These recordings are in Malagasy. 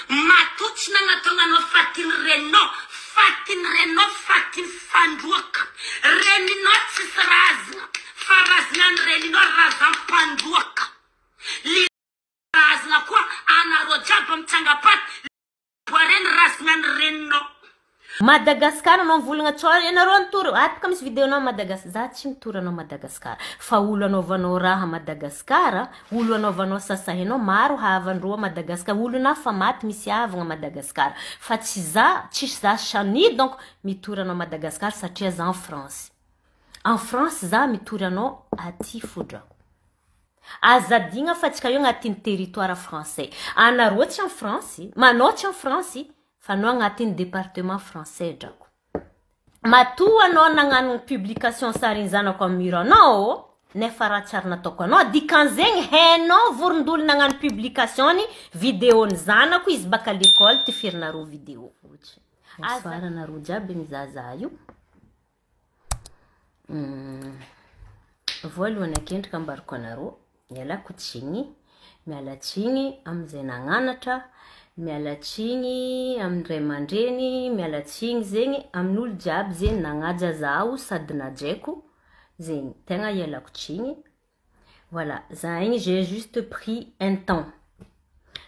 Matoa tsy nagnatogna anao fatin'ny reninao, fatin'ny reninao fatin'ny fandroaka. Reninao tsisy razagna fa razagnan'ny reninao razam-pandroaka. Le razagna koa anareo jiaby mitsangapaty boire ny razagnan'ny reninao. Madagascar anao mivolagna tsôra ianareo nitory ato bôka misy video nao Madagas za tsy mitory anao Madagascar fa olo anaovanao raha Madagascar olo anaovanao sasahinao maro havandreo a Madagascar olo na fa maty misy havagna Madagascar fa tsy za tsisy za Shani donc mitory anao Madagascar satria za en France en France za mitory anao aty fodrako Aza adigna fa tsika io agnatin'ny territoire français. Anareo tsy en France, manao tsy en France fa anao agnatin'ny département français drako. Matoa anao nagnano publication sarin'ny zanako amin'ny mur anao nefa raha tsy ary nataoko anao, dikan'izegny hainao vorondolo nagnano publication ny vidéo ny zanako izy baka l'école tifirinareo vidéo. Bonsoir anareo jiaby mizahazaha io. Voalohany akendriky ambarako anareo, ialako tsiny, miala tsiny amin'izay nagnanatra, miala tsiny amin'ny ray aman-dreny, miala tsiny zegny amin'olo jiaby zegny nagnaja zaho sady najaiko zegny, tegna ialako tsiny. Voilà, za igny j'ai juste pris un temps.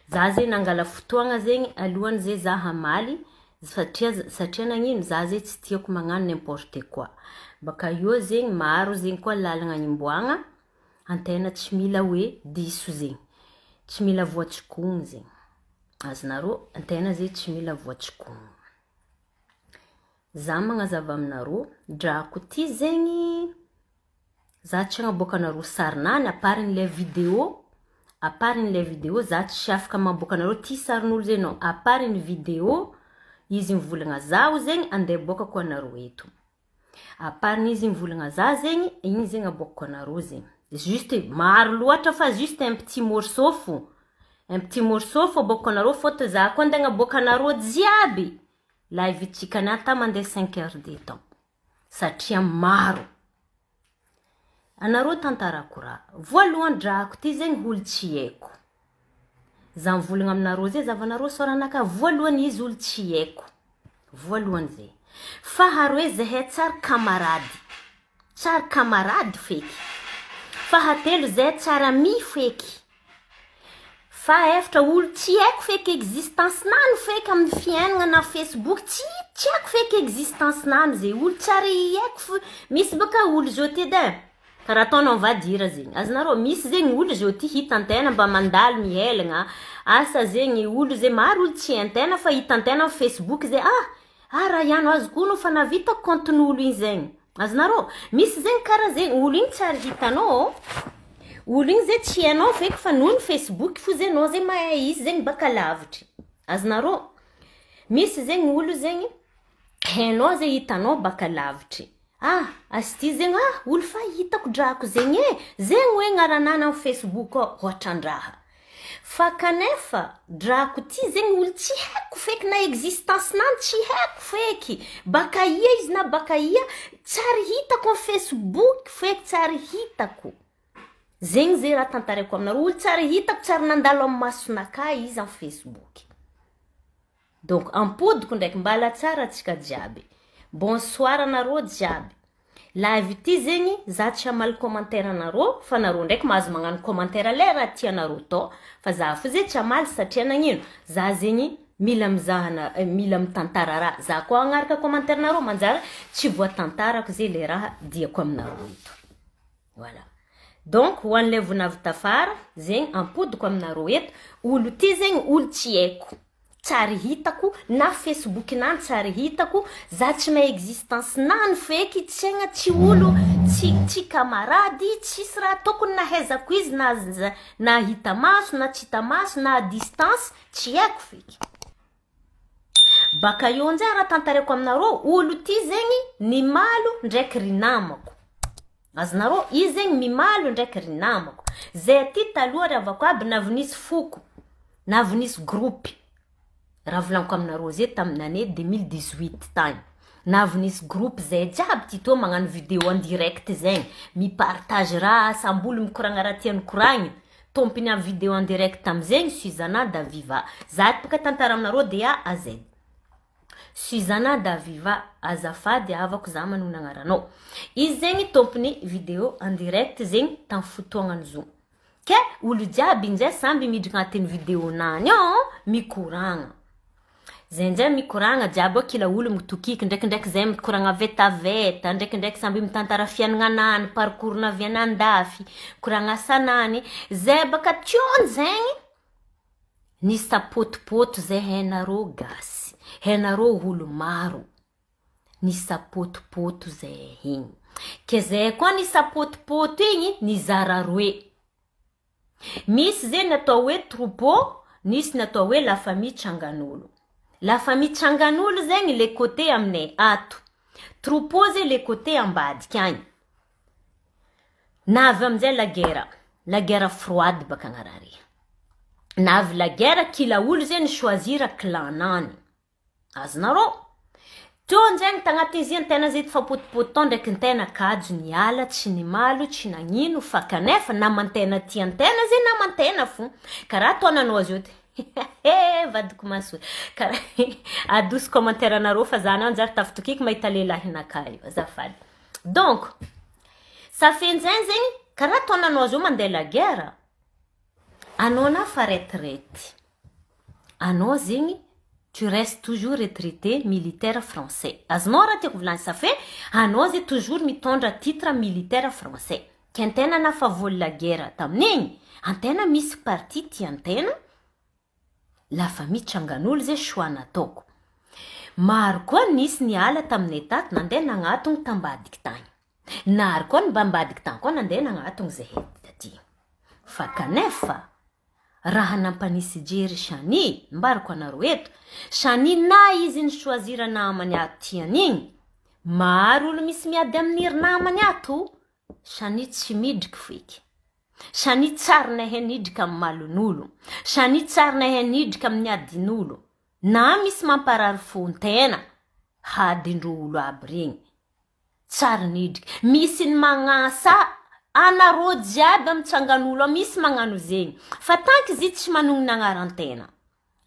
Za zegny nangala fotoagna zegny alohan'ny zay za hamaly satria satria nagnino za zegny tsy tiako magnano n'importe quoi. Baka eo zegny maro zegny koa lalagna imboagna, antegna tsy mila hoe diso zegny, tsy mila voatsikogno zegny. Azonareo? Antegna zegny tsy mila voatsikogno. Za magnazava aminareo, drako ty zegny Za tsy agnaboaka anareo sarinany à part n'ilay vidéo, à part n'ilay vidéo za tsy afaka mamboaka anareo ty sarin'olo zay non, à part ny vidéo izy mivolagna zaho zegny andeha aboakako anareo eto, à part n'izy mivolagna za zegny igny zegny aboakako anareo zegny, juste maro loatra fa juste un petit morceau fô, un petit morceau fô aboakako anareo fôtony za koa andeha agnaboaka anareo jiaby live-tsika anahy mandeha cinq heures de temps. Satria maro. Anareo tantarako raha. Voalohany drako ty zegny olo tsy haiko. Za mivolagna aminareo zay zavanareo sôranakahy voalohany izy olo tsy haiko. Voalohany zay. Faharoe zahay tsary kamarady. Tsary kamarady feky. Fahatelo zahay tsary ami feky. Fahaefatra, olo tsy haiko feky existence-nany feky amin'ny fiainana na Facebook, tsy tsy haiko feky existence-nany zay, olo tsy ary haiko f- misy bôka olo zao ty edy e, karaha ataonao on va dire zegny, azonareo, misy zegny olo zao ty hitan-tegna mba mandalo mihelagna, asa zegny olo zay maro olo tsy hain-tegna fa hitan-tegna amy Facebook zay ah, ah raha ihany azoko ono fa nahavita compte-n'olo igny zegny. Azonareo? Misy zegny karaha zegny, olo igny tsy ary hitanao, olo igny zay tsy hainao feky fa noho ny Facebook fo zay anao zay mahay izy zegny baka lavitry. Azonareo? Misy zegny olo zegny hainao zay hitanao baka lavitry. Ah, azy ty zegny ah olo fa hitako drako zegny e, zegny hoe agnaranany amy Facebook ao, ohatran-draha. Fa kanefa drako ty zegny olo tsy haiko feky na existence-nany tsy haiko feky, baka ia izy na baka ia, tsy ary hitako amy Facebook feky tsy ary hitako. Zegny zay raha tantaraiko aminareo, olo tsy ary hitako, tsy ary nandalo amy masonakahy izy amy Facebook. Donc ampodiko ndraiky mbala tsara atsika jiaby. Bonsoir anareo jiaby. Live ty zegny za tsy hamaly commentaire anareo fa nareo ndraiky mahazo magnano commentaire le raha tianareo atao fa za fo zay tsy hamaly satria nagnino za zegny mila mizaha na mila mitantara raha za koa agnaraka commentaire nareo manjary tsy voatantarako zay le raha diako aminareo eto. Voilà. Donc ho an'ilay vonavy tafara zegny ampodiko aminareo eto olo ty zegny olo tsy haiko. Tsy ary hitako na Facebook nany tsy ary hitako, za tsy mahay existence nany feky tsy aigna tsy olo tsy tsy kamarady tsisy raha tokony nahaizako izy na na hita maso na tsy hita maso na à distance tsy haiko feky. Baka eo amizay raha tantaraiko aminareo olo ty zegny mimalo ndraiky ry namako. Azonareo izy zegny mimalo ndraiky ry namako. Zay aty taloha ry havako aby navy nisy foko, navy nisy groupe. Raha volaniko aminareo zay tamin'ny année 2018 tagny. Navy nisy groupe zay jiaby ty tô magnano vidéo en direct zegny, mipartage raha, samby olo mikoragna raha tiany koragnina. Tompony amy vidéo en direct tamizegny Suzana Daviva. Za boka tantara aminareo de A à Z. Suzana Daviva, azafady havako, za manona agnaranao. Izy zegny tompony vidéo en direct zegny tamy fotoagnany zo. Ke olo jiaby injay samby midriky agnatin'ny vidéo-nany ao mikoragna. Zay njay mikoragna jiaby ao, kila olo mitokiky ndraikindraiky, zay mikoragna vetaveta ndraikindraiky, samby mitantara fiaignananany, parcours naviany andafy, koragna asanany. Zay baka tiony zegny nisapotopoto zay. Hainareo gasy, hainareo olo maro nisapotopoto zay igny. Ke zay koa nisapotopoto igny, nizara roe. Misy zegny atao hoe troupeau, nisy natao hoe la famille tsangan'olo. La famille tsangan'olo zegny le côté aminay ato, troupeau zegny le côté ambadiky agny. Navy amizay la guerre, la guerre froide baka agnarare. Navy la guerre, kila olo zegny choisir clan-nany. Azonareo teo anzegny tagnatin'izy iny tena zay fapotopoto ndraiky ntena kajo niala, tsy nimalo, tsy nagnino, fa kanefa namantena tiantena zay, namantena fo karaha ataonanao azy io ty vadiko masory karaha adosy commentaire anareo fa za nanjary tafitokiky mahita lehilahinakahy io, azafady. Donc safenjay zegny karaha ataonanao azy io, mandeha la guerre anao na fa retraite anao zegny, tu restes toujours retraité militaire français. Azonao raha tiako volany, ça fait anao zay toujours mitondra titre militaire français. Ke antena nafa voly la guerre tamin'igny, antena misy parti tiantena, la famille tsangan'olo zay choix nataoko. Maro koa nisy niala taminay tato nandeha nagnatony tambadiky tagny, nary koa ny mbambadiky tagny koa nandeha nagnatony zahay taty. Fa kanefa raha nampanisy jery Shani, mbariko anareo eto, Shani na izy ny choisir namany ato tian'igny, maro olo misy miady amin'ny ry namany ato. Shani tsy midriky foiky. Shani tsary nahay nidriky amin'ny malon'olo, Shani tsary nahay nidriky amin'ny adin'olo na misy mamparary fontena hadindro olo aby regny, tsary nidriky. Misy ny magnasa anareo jiaby amy tsangan'olo ao, misy magnano zegny, fa tanky izy tsy manognona agnaran-tena,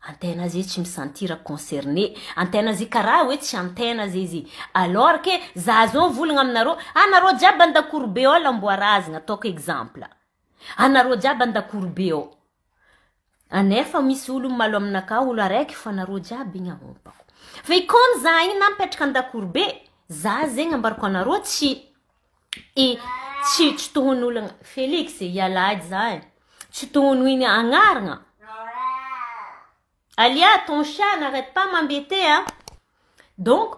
antena zay tsy misentir concerné, antena zay karaha hoe tsy antena zay izy. Alors que za zao mivolagna aminareo, anareo jiaby andakoro be ao lamboarazagna, ataoko exemple, anareo jiaby andakoro be ao, anefa misy olo malo aminaka, olo araiky fa anareo jiaby igny ahompako. Fa ikony za igny na mipetraka andakoro be, za zegny ambarako anareo, tsy i tsy tohon'olona Félix ialady za e, tsy tohono iny agnarana. Alia, ton chat n'arrête pas m'embêter, hein. Donc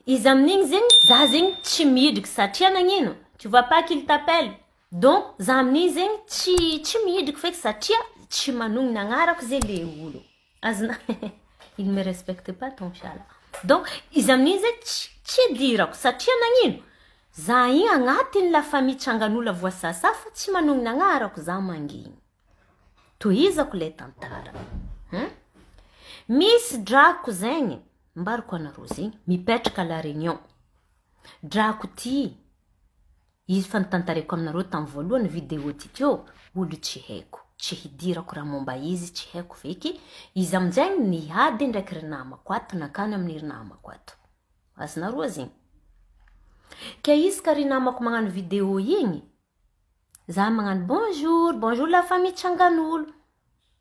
izy amin'igny zegny, za zegny tsy midriky satria nagnino? Tu vois pas qu'il t'appelle? Donc za amin'igny zegny tsy midriky feky satria tsy manognona agnarako zay le olo azona. Il me respecte pas, ton chat là. Donc izy amin'igny zegny tsy idirako satria nagnino? Za igny agnatin'ny la famille tsangan'olo voasasa fa tsy manognona agnarako, za mangigny. Tohizako le tantara, Misy drako zegny mbariko anareo zegny mipetraka La Réunion. Drako ty izy fa nitantareko aminareo tamin'ny voalohany vidéo ty teo, olo tsy haiko, tsy hidirako raha momba izy, tsy haiko feky izy aminjay niady ndraiky ry namako ato, nakany amin'ny ry namako ato. Azonareo zegny ke izy ka ry namako magnano vidéo igny, za magnano bonjour, bonjour la famille tsangan'olo,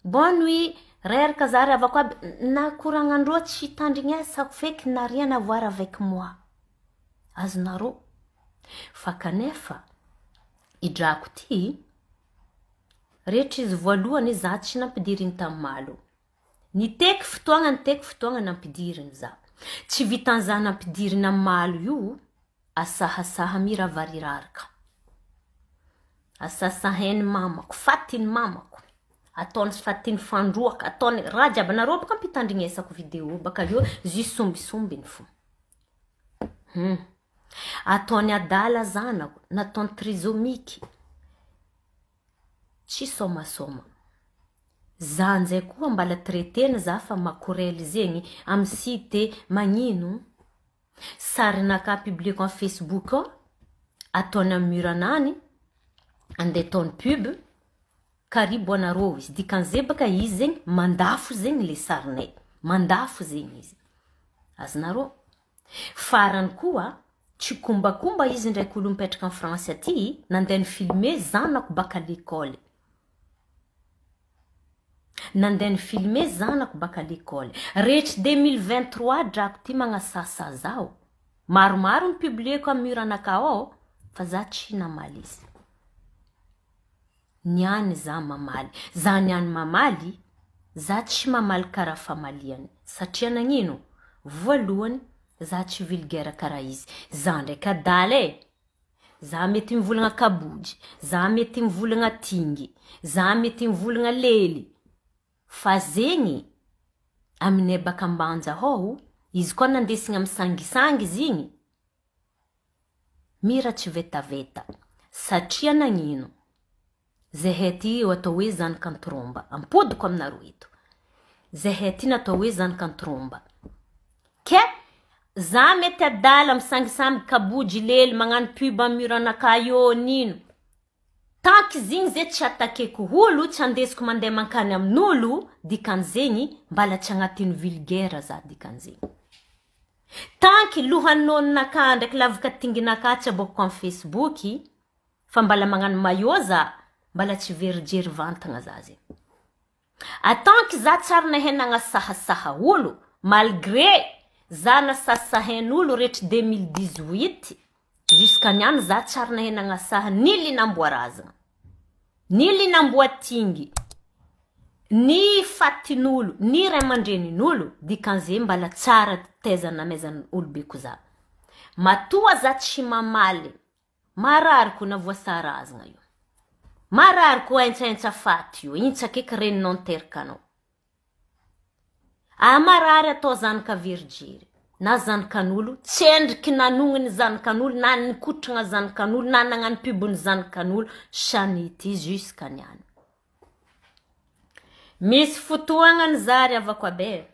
bonne nuit, reraka za ry avako aby, na koragnandreo tsy tandrignesako feky, n'a rien à voir avec moi. Azonareo fa kanefa idrako ty rehetra izy voalohany, za tsy nampidiriny tamy malo. Niteky fotoagna, niteky fotoagna nampidiriny za, tsy vitan'za nampidiriny amy malo io, asahasaha miravariraraka, asasaheny mamako, fatiny mamako, ataony fatiny fandroaka, ataony raha jiaby. Anareo baka ampitandrignesako vidéo baka io juste sombisombiny fo. Ataony adala zanako, nataony trisomique, tsy somasoma. Za nzay koa mbala traitena za fa makorely zegny amy site, magnino sarinaka publieko amy Facebook ao, ataony amy mur anany, andeha ataony pub. Karibo anareo izy dikan'izay baka izy zegny mandafo zegny le sarinay mandafo zegny izy azonareo. Farany koa tsy kombakomba izy ndraiky olo mipetraka en France aty nandeha nifilme zanako baka l'école, nandeha nifilme zanako baka l'école rehetry 2023 drako ty magnasasa zaho maromaro ny publieko amy mur anakahy ao fa za tsy namaly izy. Niany za mamaly, za niany mamaly, za tsy mamaly karaha famaliany satria nagnino? Voalohany za tsy vulgaire karaha izy, za ndraiky adala e, za mety mivolagna kabojy, za mety mivolagna tingy, za mety mivolagna lely, fa zegny aminay baka ambanja ao izy koa nandesigna misangisangy izy igny mira tsy vetaveta satria nagnino? Zahay ty atao hoe zanakantromba, ampodiko aminareo eto, zahay ty natao hoe zanakantromba, ke za mety adala misangisangy kabojy lely magnano pub amy mur anakahy eo nino, tant que izy igny zay tsy atakeko olo, tsy andesiko mandeha mankany amin'olo, dikan'izegny mbala tsy agnatin'ny vulgaire za dikan'izegny. Tant que lohan'nononakahy ndraiky lavaka tinginakahy tsy aboakako amy Facebook, fa mbala magnano maillot za, mbala tsy verijery vantagna za zegny. Tant que za tsary nahay nagnasahasaha olo, malgré za nasasahain'olo rehetry 2018 jusqu'à niany za tsary nahay nagnasaha ni linamboarazagna, ni linamboatingy, ni fatin'olo, ni ray aman-drenin'olo, dikan'izay mbala tsara taiza namezan'olobeko za. Matoa za tsy mamaly, marary ko navoasarazagna io, marary ko aintsaintsa faty io, intsaky eky reninao niteraka anao. Ah, marary atao zanaka verijery na zanakan'olo, tsy endriky nanognony zanakan'olo, na nikotrana zanakan'olo, na nagnano pubony zanakan'olo, sanity jusqu'à niany. Misy fotoagnany za ry avako abe,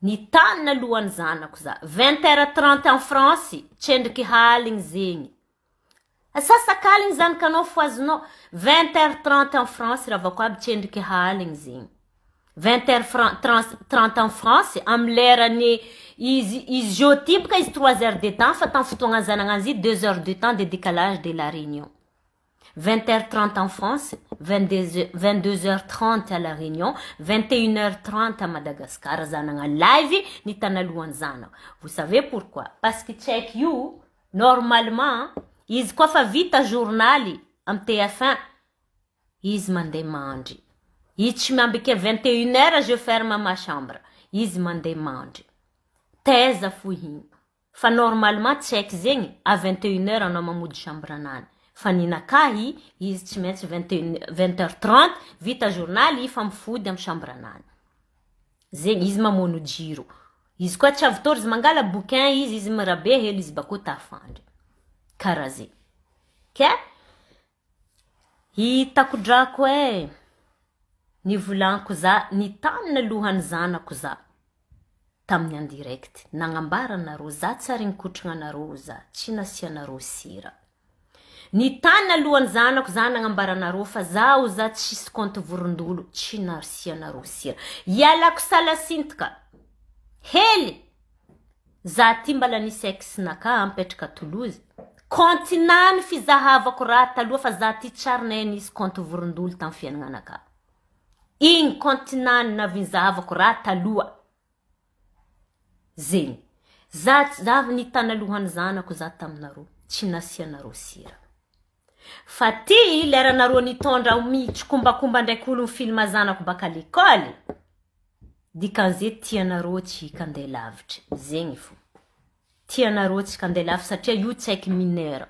nitanina alohan'ny zanako za, 20h30 en France, tsy endriky haligny zegny. Asasakaligny zanakanao fohazinao, 20h30 en France raha avako aby tsy endriky haligny zegny. 20h30 en France, amy lerany izy izy io ty baka izy 3 heures de temps, fa tamin'ny fotoagna zanagna azy 2 heures de temps de décalage de la Réunion. 20h30 en France, 22h30 à la Réunion, 21h30 à Madagascar, zanagna live nitana alohan'ny zanako. Vous savez pourquoi? Parce que tsy haiko io, normalement, izy koa fa vita journaly amy TF1, izy mandeha mandry. Izy tsy miambiky 21h, je ferme ma chambre. Izy mandeha mandry. Taiza fo igny. Fa normalement tsy haiko zegny, à 21h anao mamody chambre anany. Fa ninakahy izy tsy maintsy 21 20h30 vita journaly fa mifody amy chambre anany. Zegny izy mamono jiro. Izy koa tsy avy tory izy mangala bouquin izy, izy mirabe hely izy bakeo tafandry. Karaha zegny. Ke hitako drako e, nivolaniko za nitanina lohan'ny zanako za tamin'ny en direct nagnambara anareo za tsary nikotrana anareo za tsy nasianareo sira. Nitanina alohan'ny zanako za nagnambara anareo fa zaho za tsisy compte vorondolo tsy nasianareo sira. Ialako salasintaka hely za ty mbala nisy ex-naka mipetraka Toulouse. Compte nany fizahavako raha taloha fa za ty tsary nahay nisy compte vorondolo tamin'ny fiaignananaka. Igny compte nany navinzahavako raha taloha. Zegny. Za za nitana alohan'ny zanako za taminareo, tsy nasianareo sira. Fa ty leranareo nitondra mitsikombakomba ndraiky olo mifilma zanako baka l'école, dikan'izay tianareo tsy hikandeha lavitra. Zegny fo. Tianareo tsy kandeha lavitra satria io tsy haiko mineur.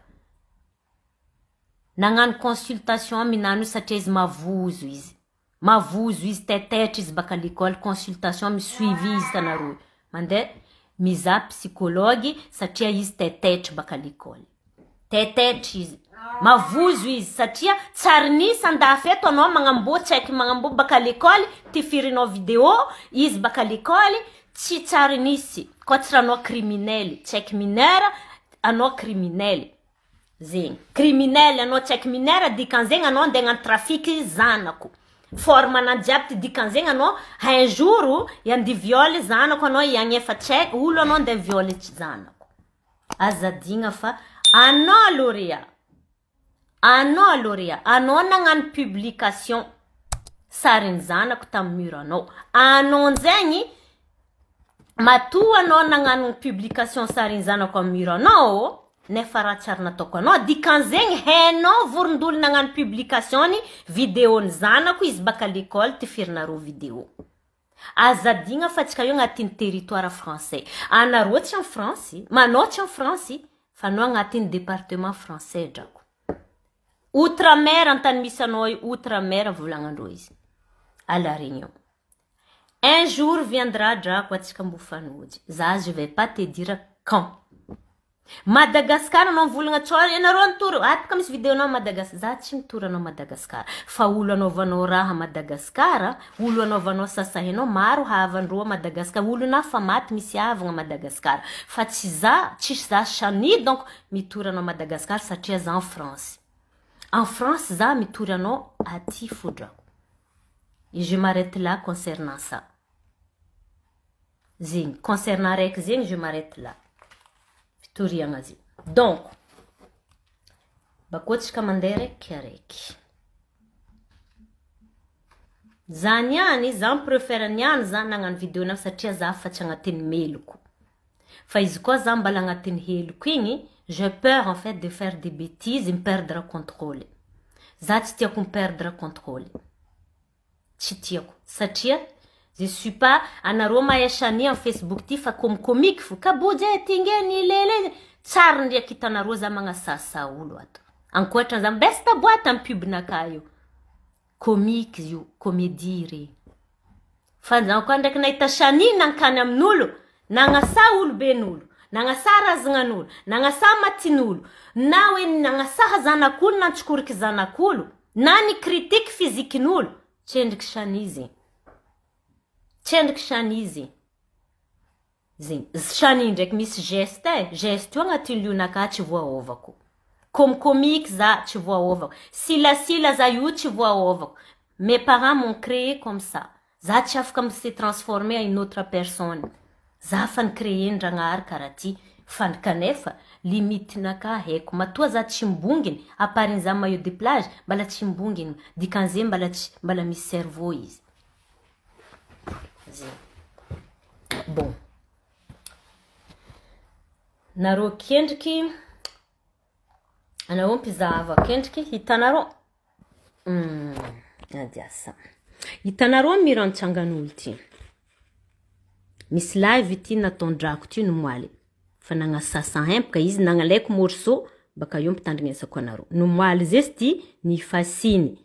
Nagnano consultation aminany io satria izy mavozo izy. Mavozo izy, taitaitra izy baka l'école, consultation misuivi izy tanareo. Mandeha mizaha psychologue satria izy taitaitra baka l'école. Taitaitra izy. Mavozo izy satria tsary nisy andafy eto anao magnamboa tsy haiko magnamboa baka l'école, tifirinao vidéo, izy baka l'école, tsy tsary nisy. Koa tsy raha anao criminel, tsy haiko mineur, anao criminel. Zegny. Criminel anao tsy haiky mineur dikan'zegny anao andeha hagnano trafic zanako. Forme anany jiaby ty dikan'zegny anao un jour andeha viol zanako anao hagnefa tsy haiko olo anao andeha viol zanako. Azadigna fa anao lauréat. Anao lauréat, anao nagnano publication sarin'ny zanako tamin'ny mur anao. Anao nzegny matoa anao nagnano publication sarin'ny zanako amin'ny mur anao nefa raha tsy ary nataoko anao dikan'zegny hainao vorondolo nagnano publication ny vidéo ny zanako izy baka l'école tifirinareo vidéo. Azadigna fa tsika io agnatin'ny territoire français. Anareo tsy en France, manao tsy en France, fa anao agnatin'ny département français drako. Outre-mer antany misy anao io, outre-mer volagnandreo izy. À La Réunion. Un jour viendra drako atsika mbo fanojy. Za je vais pas te dire quand. Madagascar anao mivolagna tsao ianareo nitory ato misy vidéo anao Madagascar. Za tsy mitory anao Madagascar. Fa olo anaovanao raha Madagascar, olo anaovanao sasahinao maro havandreo Madagascar. Olo na fa maty misy havagna Madagascar. Fa tsy za, tsisy za Chani donc mitory anao Madagascar satria za en France. En France za mitory anao aty fodrako. Et je m'arrête là concernant ça. Zegny, concernant raiky zegny je m'arrête là. Fitoriagna zegny. Donc, bakô tsika mandeha raiky araiky. Za niany, za préfère niany za nagnano vidéo na satria za fa tsy agnatin'ny meloko. Fa izy koa za mbala agnatin'ny heloko igny, j'ai peur en fait de faire des bêtises et me perdre contrôle. Za tsy tiako me perdre contrôle. Tsy tiako satria je suis pas anareo mahay Chani amin'ny Facebook ty fa comique fo kabojy e ty nge ny lele tsary ndraiky hitanareo za magnasasa olo ato. Ankoatra za besta boîte amin'ny pub-naka io. Comique io, comédie regny. Fa za koa ndraiky nahita Chani nankany amin'olo, nagnasa oloben'olo, nagnasa razagnan'olo, nagnasa matin'olo, na hoe nagnasaha zanak'olo na nitsikoriky zanak'olo, na ny critique physique-n'olo, tsy endriky Chani zegny. Tsy endriky Chani zegny. Zegny. Chani ndraiky misy geste e, geste io agnatin'ny lionaka tsy voaovako. Comique za tsy voaovako. Silasila za io tsy voaovako. Mes parents m'ont créé comme ça. Za tsy afaka se transformer à une autre personne. Za fa ni-créé ndragnahary karaha ty. Fa kanefa limite-naka haiko. Matoa za tsy mibonginy, à part za maillot de plage, mbala tsy mibonginy. Dikan'izay mbala tsy mbala misy cerveau izy. Zegny. Bon. Nareo kendriky anareo mpizaha kendriky hitanareo adiasa. Hitanareo mirantsangan'olo ty. Misy live ty nataon-drako ty nomoaly. Fa nagnasasa empaka izy nagnalaiko morceau baka eo mpitandrignesako anareo. Nomoaly zay ty nifasiny.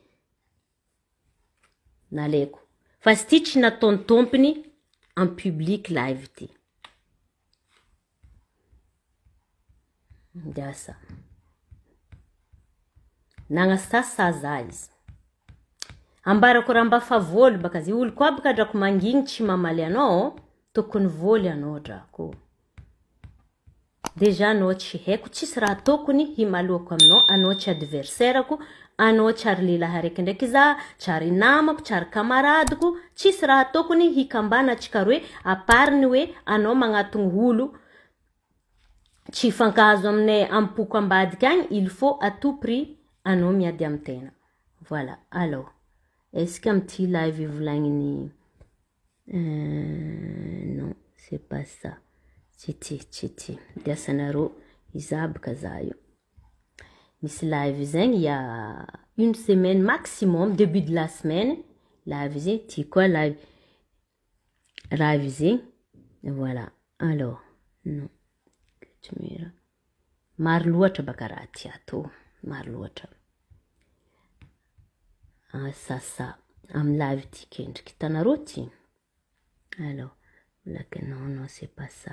Nalaiko. Fa sy ty tsy nataony tompony en public live ty. Ndiasa. Nagnasasa za izy. Ambarako raha mba fa voly baka zy olo koa baka drako mangigny tsy mamaly anao, tokony voly anao drako. Déjà anao tsy haiko, tsisy raha tokony himaloako aminao, anao tsy adversaire-ko, anao tsy ary lehilahy araiky ndraiky za, tsy ary namako, tsy ary camaradeko, tsisy raha tokony hikambana antsika roe, à part ny hoe anao magnatogno olo tsy hifankahazo aminay ampoko ambadika agny, il faut à tout prix anao miady amy tena. Voilà. Alors, est-ce que amity live volagniny non, c'est pas ça. Tsy ty, tsy ty. Diasanareo iza baka za io. Misy live zegny il y a une semaine maximum, début de la semaine. Live zegny, ty koa live. Live zegny. Voilà. Alors, non. Maro loatra baka raha ty ato. Maro loatra. Sasa amy live ty kendriky. Hitanareo ty? Alors, Laka non, non, c'est pas ça.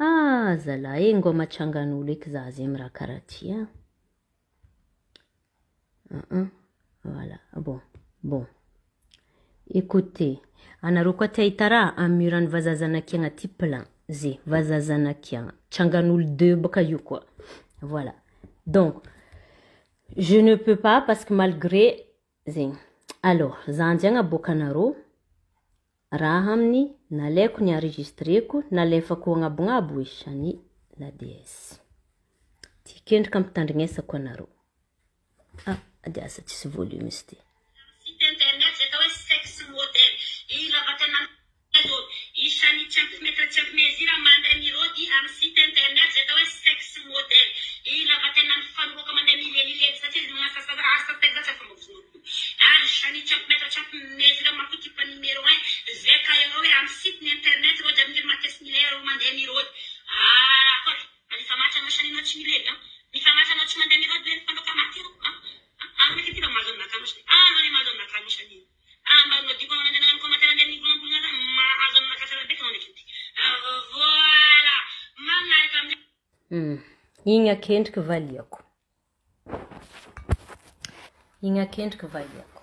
Ah, zalahy e ngô matsangan'olo eky za zegny raha karaha ty a. Voilà, bon, bon. Écoutez, anareo koa tia hahita raha amy mur an'ny vazazanakiagna ty plan. Ze, vazazanakiagna. Tsangan'olo deux baka io koa. Voilà. Donc je ne peux pas parce que malgré zegny. Alors, za anjay agnaboakanareo raha amin'ny nalaiko ny enregistreko, nalefako agnabognabo isany la déesse. Ty kendrika ampitandrignesako anareo. Ah, ady asa tsisy volume izy ty. Site internet zay atao hoe sexe modèle. Ila vatana zo isany tsy ampy mètre, tsy ampy mesure, mandeha mirody amy site internet zay atao hoe sexe modèle. Ila vatana mifanoroka, mandeha milelilely satria izy magnasa asa tegna tsy afa-mavozon'olo. Ah, isany tsy ampy mètre, tsy ampy mesure, makotipa numéro 1 zay ka eo hoe amy site ny internet reo jiaby ndry matesy milely reo mandeha mirody. Ah, akory mifamatra anao sany anao tsy milely, ah, mifamatra anao tsy mandeha mirody le mifandroka maty io. Ah, ah, ndraiky ty mba mahazo aminakahy anao sany, ah, anao mahazo aminakahy anao sany. Ah, mba nodiko anao nandeha nagnano commentaire, andeha nivolagna za mahazo aminakahy tsara beky anao ndraiky ty. Ah, voilà, manaraka amizay. Igny akendriky valiako. Igny akendriky valiako.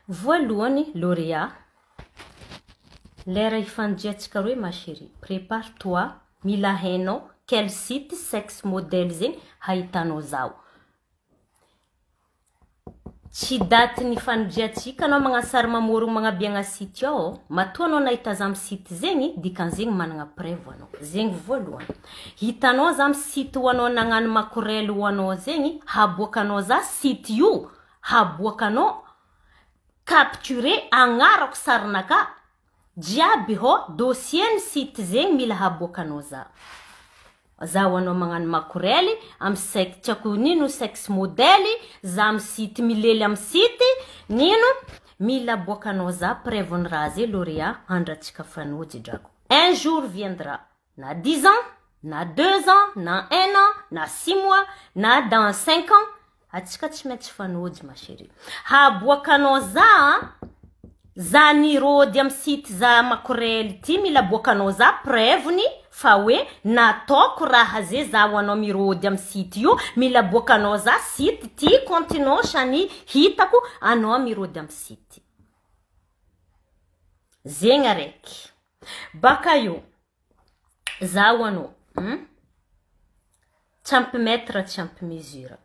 Voalohany, lauréat, lera ifanjiantsika roe, ma chérie, prépare-toi, mila hainao quel site sexe modèle zegny hahitanao zaho. Tsy daty ny fanodriatsika anao magnano sary mamorogno magnabiagna site ao. Matoa anao nahita za amy site zegny, dikan'zegny managna preuve anao. Zegny voalohany. Hitanao za amy site ho anao nagnano makorely ho anao zegny, haboakanao za site io, haboakanao capturé agnarako sarinaka jiaby hô dossier ny site zegny mila haboakanao za. Za ho anao magnano makorely amy sexe, tsy haiko nino, sexe modèle, za amy site milely amy site nino, mila aboakanao za preuve ny raha zay, lauréat, andratsika fanojy drako. Un jour viendra, na 10 ans, na 2 ans, na un an, na 6 mois, na dans 5 ans, atsika tsy maintsy fanojy, ma chérie. Haboakanao za, za nirody amy site za makorely ty, mila aboakanao za preuve-ny fa hoe nataoko raha ze za ho anao mirody amy site io, mila aboakanao za site ty compte-nao sany hitako anao mirody amy site zegny araiky. Baka io za ho anao, Tsy ampy mètre, tsy ampy mesure.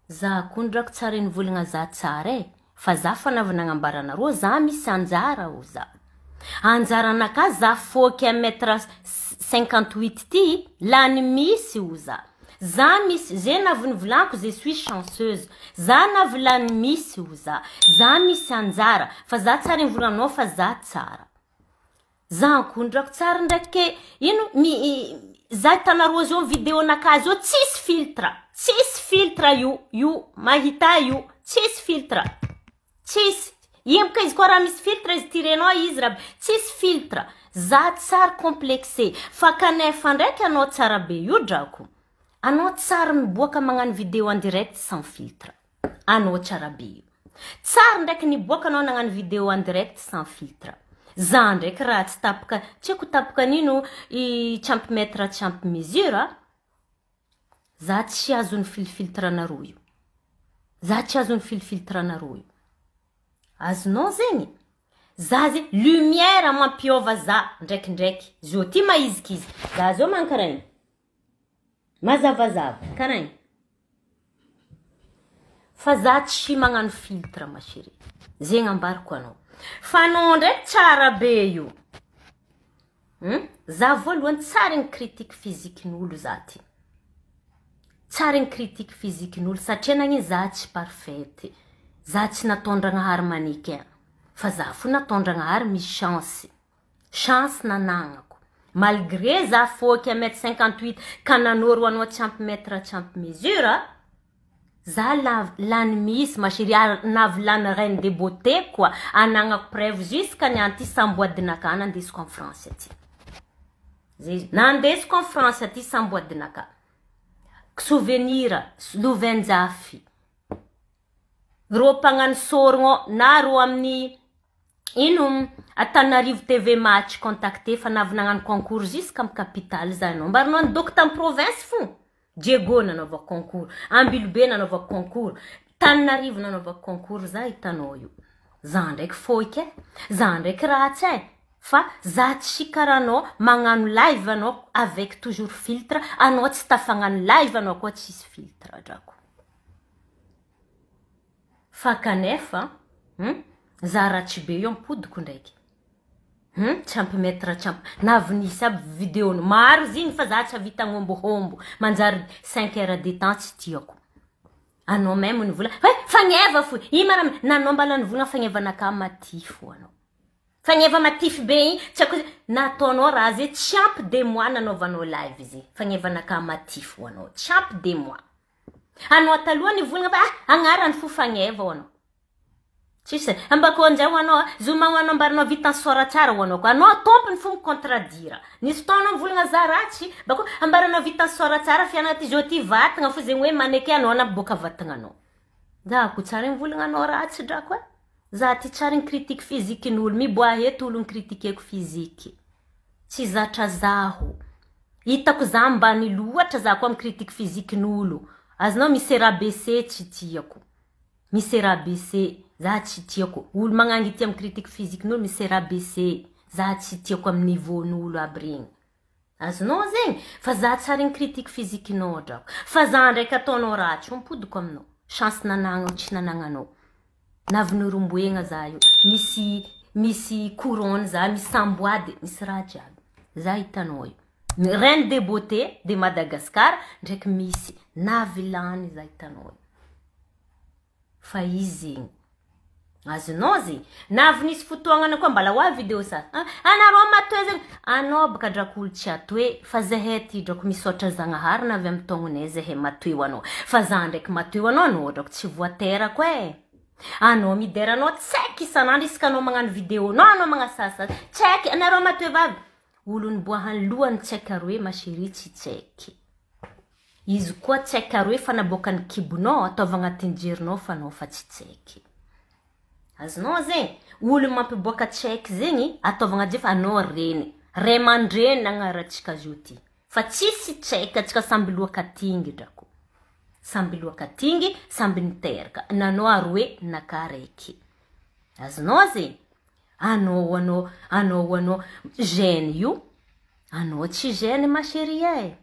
Za koa ndrako tsara nivolagna za tsara e, fa za fa navy nagnambaranareo za misy anjara o, za anjaranaka za foky 1 mètre 58 ty lany misy o, za misy ze navy nivolaniko, je suis chanceuse, za navy lany misy o, za misy anjara, fa za tsara nivolanao fa za tsara. Za koa ndrako tsara ndraiky ke ino mi za hitanareo zao videonakahy zao tsisy filtre, tsisy filtre io mahita io tsisy filtre, tsisy ino boka izy koa raha misy filtre izy tirenao izy raha tsisy filtre. Za tsary complexé fa kanefa ndraiky anao tsara be io drako, anao tsary miboaka magnano vidéo en direct sans filtre, anao tsara be io tsary ndraiky niboaka anao nagnano vidéo en direct sans filtre. Za ndraiky raha tsy tapaka, tsy haiko tapaka nino i tsy ampy mètre, tsy ampy mesure, za tsy azon'ny filfiltre anareo io, za tsy azon'ny filfiltre anareo io, azonao zegny. Za zegny lumière mampiova za ndraikindraiky zio ty maiziky izy, za zao man karaha igny mazavazava karaha igny, fa za tsy magnano filtre, ma chérie, zegny ambariko anao. Fa anao ndraiky tsara be io, Za voalohany tsara ny critique physique-n'olo, za ty tsara ny critique physique-n'olo satria nagnino za tsy parfaite, za tsy nataon-dragnahary mannequin fa za fo nataon-dragnahary misy chance, chance nanagnako malgré za foky 1 mètre 58 ka nanoro anao tsy ampy mètre, tsy ampy mesure. Za lany misy, ma chérie, ary navy lany reine de beauté koa anagnako preuve jusqu'à niany ty samboadinaka nandesiko en France aty zay, nandesiko en France aty samboadinaka souvenir lovenjafy ro mpagnano sorogno na ro amin'ny ino Antananarivo TV match contacté fa navy nagnano concours jusqu'à amy capitale za anao mbarinao nidoko tamy province fo Diego nanaovako concours, Ambilobe nanaovako concours, Tananarivo nanaovako concours. Za hitanao io za ndraiky foiky e, za ndraiky ratsy e. Fa za tsy karaha anao magnano live anao avec toujours filtre, anao tsy tafagnano live anao koa tsisy filtre drako. Fa kanefa, za ratsy be io ampodiko ndraiky. Tsy ampy mètre, tsy ampy navinisy aby vidéo maro izy igny fa za tsy avita hombohombo manjary 5 heures de temps tsy tiako. Anao même nivola hoe fagneva fo i mara nanao mbala nivolagna fagnevanaka matify ho anao. Fagneva matify be igny tsy haiko nataonao raha zay tsy ampy 2 mois nanaovanao live izy fagnevanaka matify ho anao tsy ampy 2 mois. Anao taloha nivolagna fa ah agnarany fo fagneva ho anao. Tsisy ambako anjay ho anao zoma ho anao ambaranao vita sora tsara ho anao koa anao tompony fo micontredire. Nisy fotoana mivolagna za ratsy bako ambaranao vita sora tsara fiainana ty zao ty vatagna fo zegny hoe maneky anao nampiboaka vatagnanao. Za ko tsara mivolagna anao ratsy drako e. Za ty tsara ny critique physique n'olo miboaha eto olo nicritiqueko physique. Tsy zatra zaho. Hitako za ambany loatra za koa amy critique physique n'olo. Azonao misy rabaisser tsy tiako. Misy rabaisser za tsy tiako. Olo magnangy ty amy critique physique n'olo misy rabaisser za tsy tiako amy niveau-n'olo aby regny. Azonao zegny fa za tsara ny critique physique-nao drako. Fa za ndraiky ataonao ratsy ampodiko aminao. Chance nanagnao tsy nanagnanao. Navin'oromboegna za io. Misy couronne za, misy samboady, misy raha jiaby. Za hitanao io. Reine de beauté de Madagascar ndraiky misy navilany za hitanao io. Fa izy zegny. Azonao zegny. Navy nisy fotoagnana koa mbala ho avy vidéo sasa. Anareo matoe zegny. Anao baka drako olo tsy atoe fa zahay ty drako misaotra Zagnahary navy amy taognonay zahay matoe ho anao. Fa za ndraiky matoe ho anao anao drako tsy voaterako e. Anao midera anao tsaiky isan'andro isaka anao magnano vidéo anao anao magnasasa tsaiky anareo matoe vavy. Olo niboahan'ny lohany tsaiky aroe ma chérie tsy tsaiky. Izy koa tsaiky aroe fa naboakan'ny kibonao ataova agnatin'ny jerinao fa anao fa tsy tsaiky. Azonao zegny olo mampiboaka tsaiky zegny ataovagna je fa anao reny ray aman-dreny agnaratsika zio ty fa tsisy tsaiky atsika samby loakatingy drako samby loakatingy samby niteraka nanao aroe naka raiky. Azonao zegny anao jeune io anao tsy jeune ma chérie e,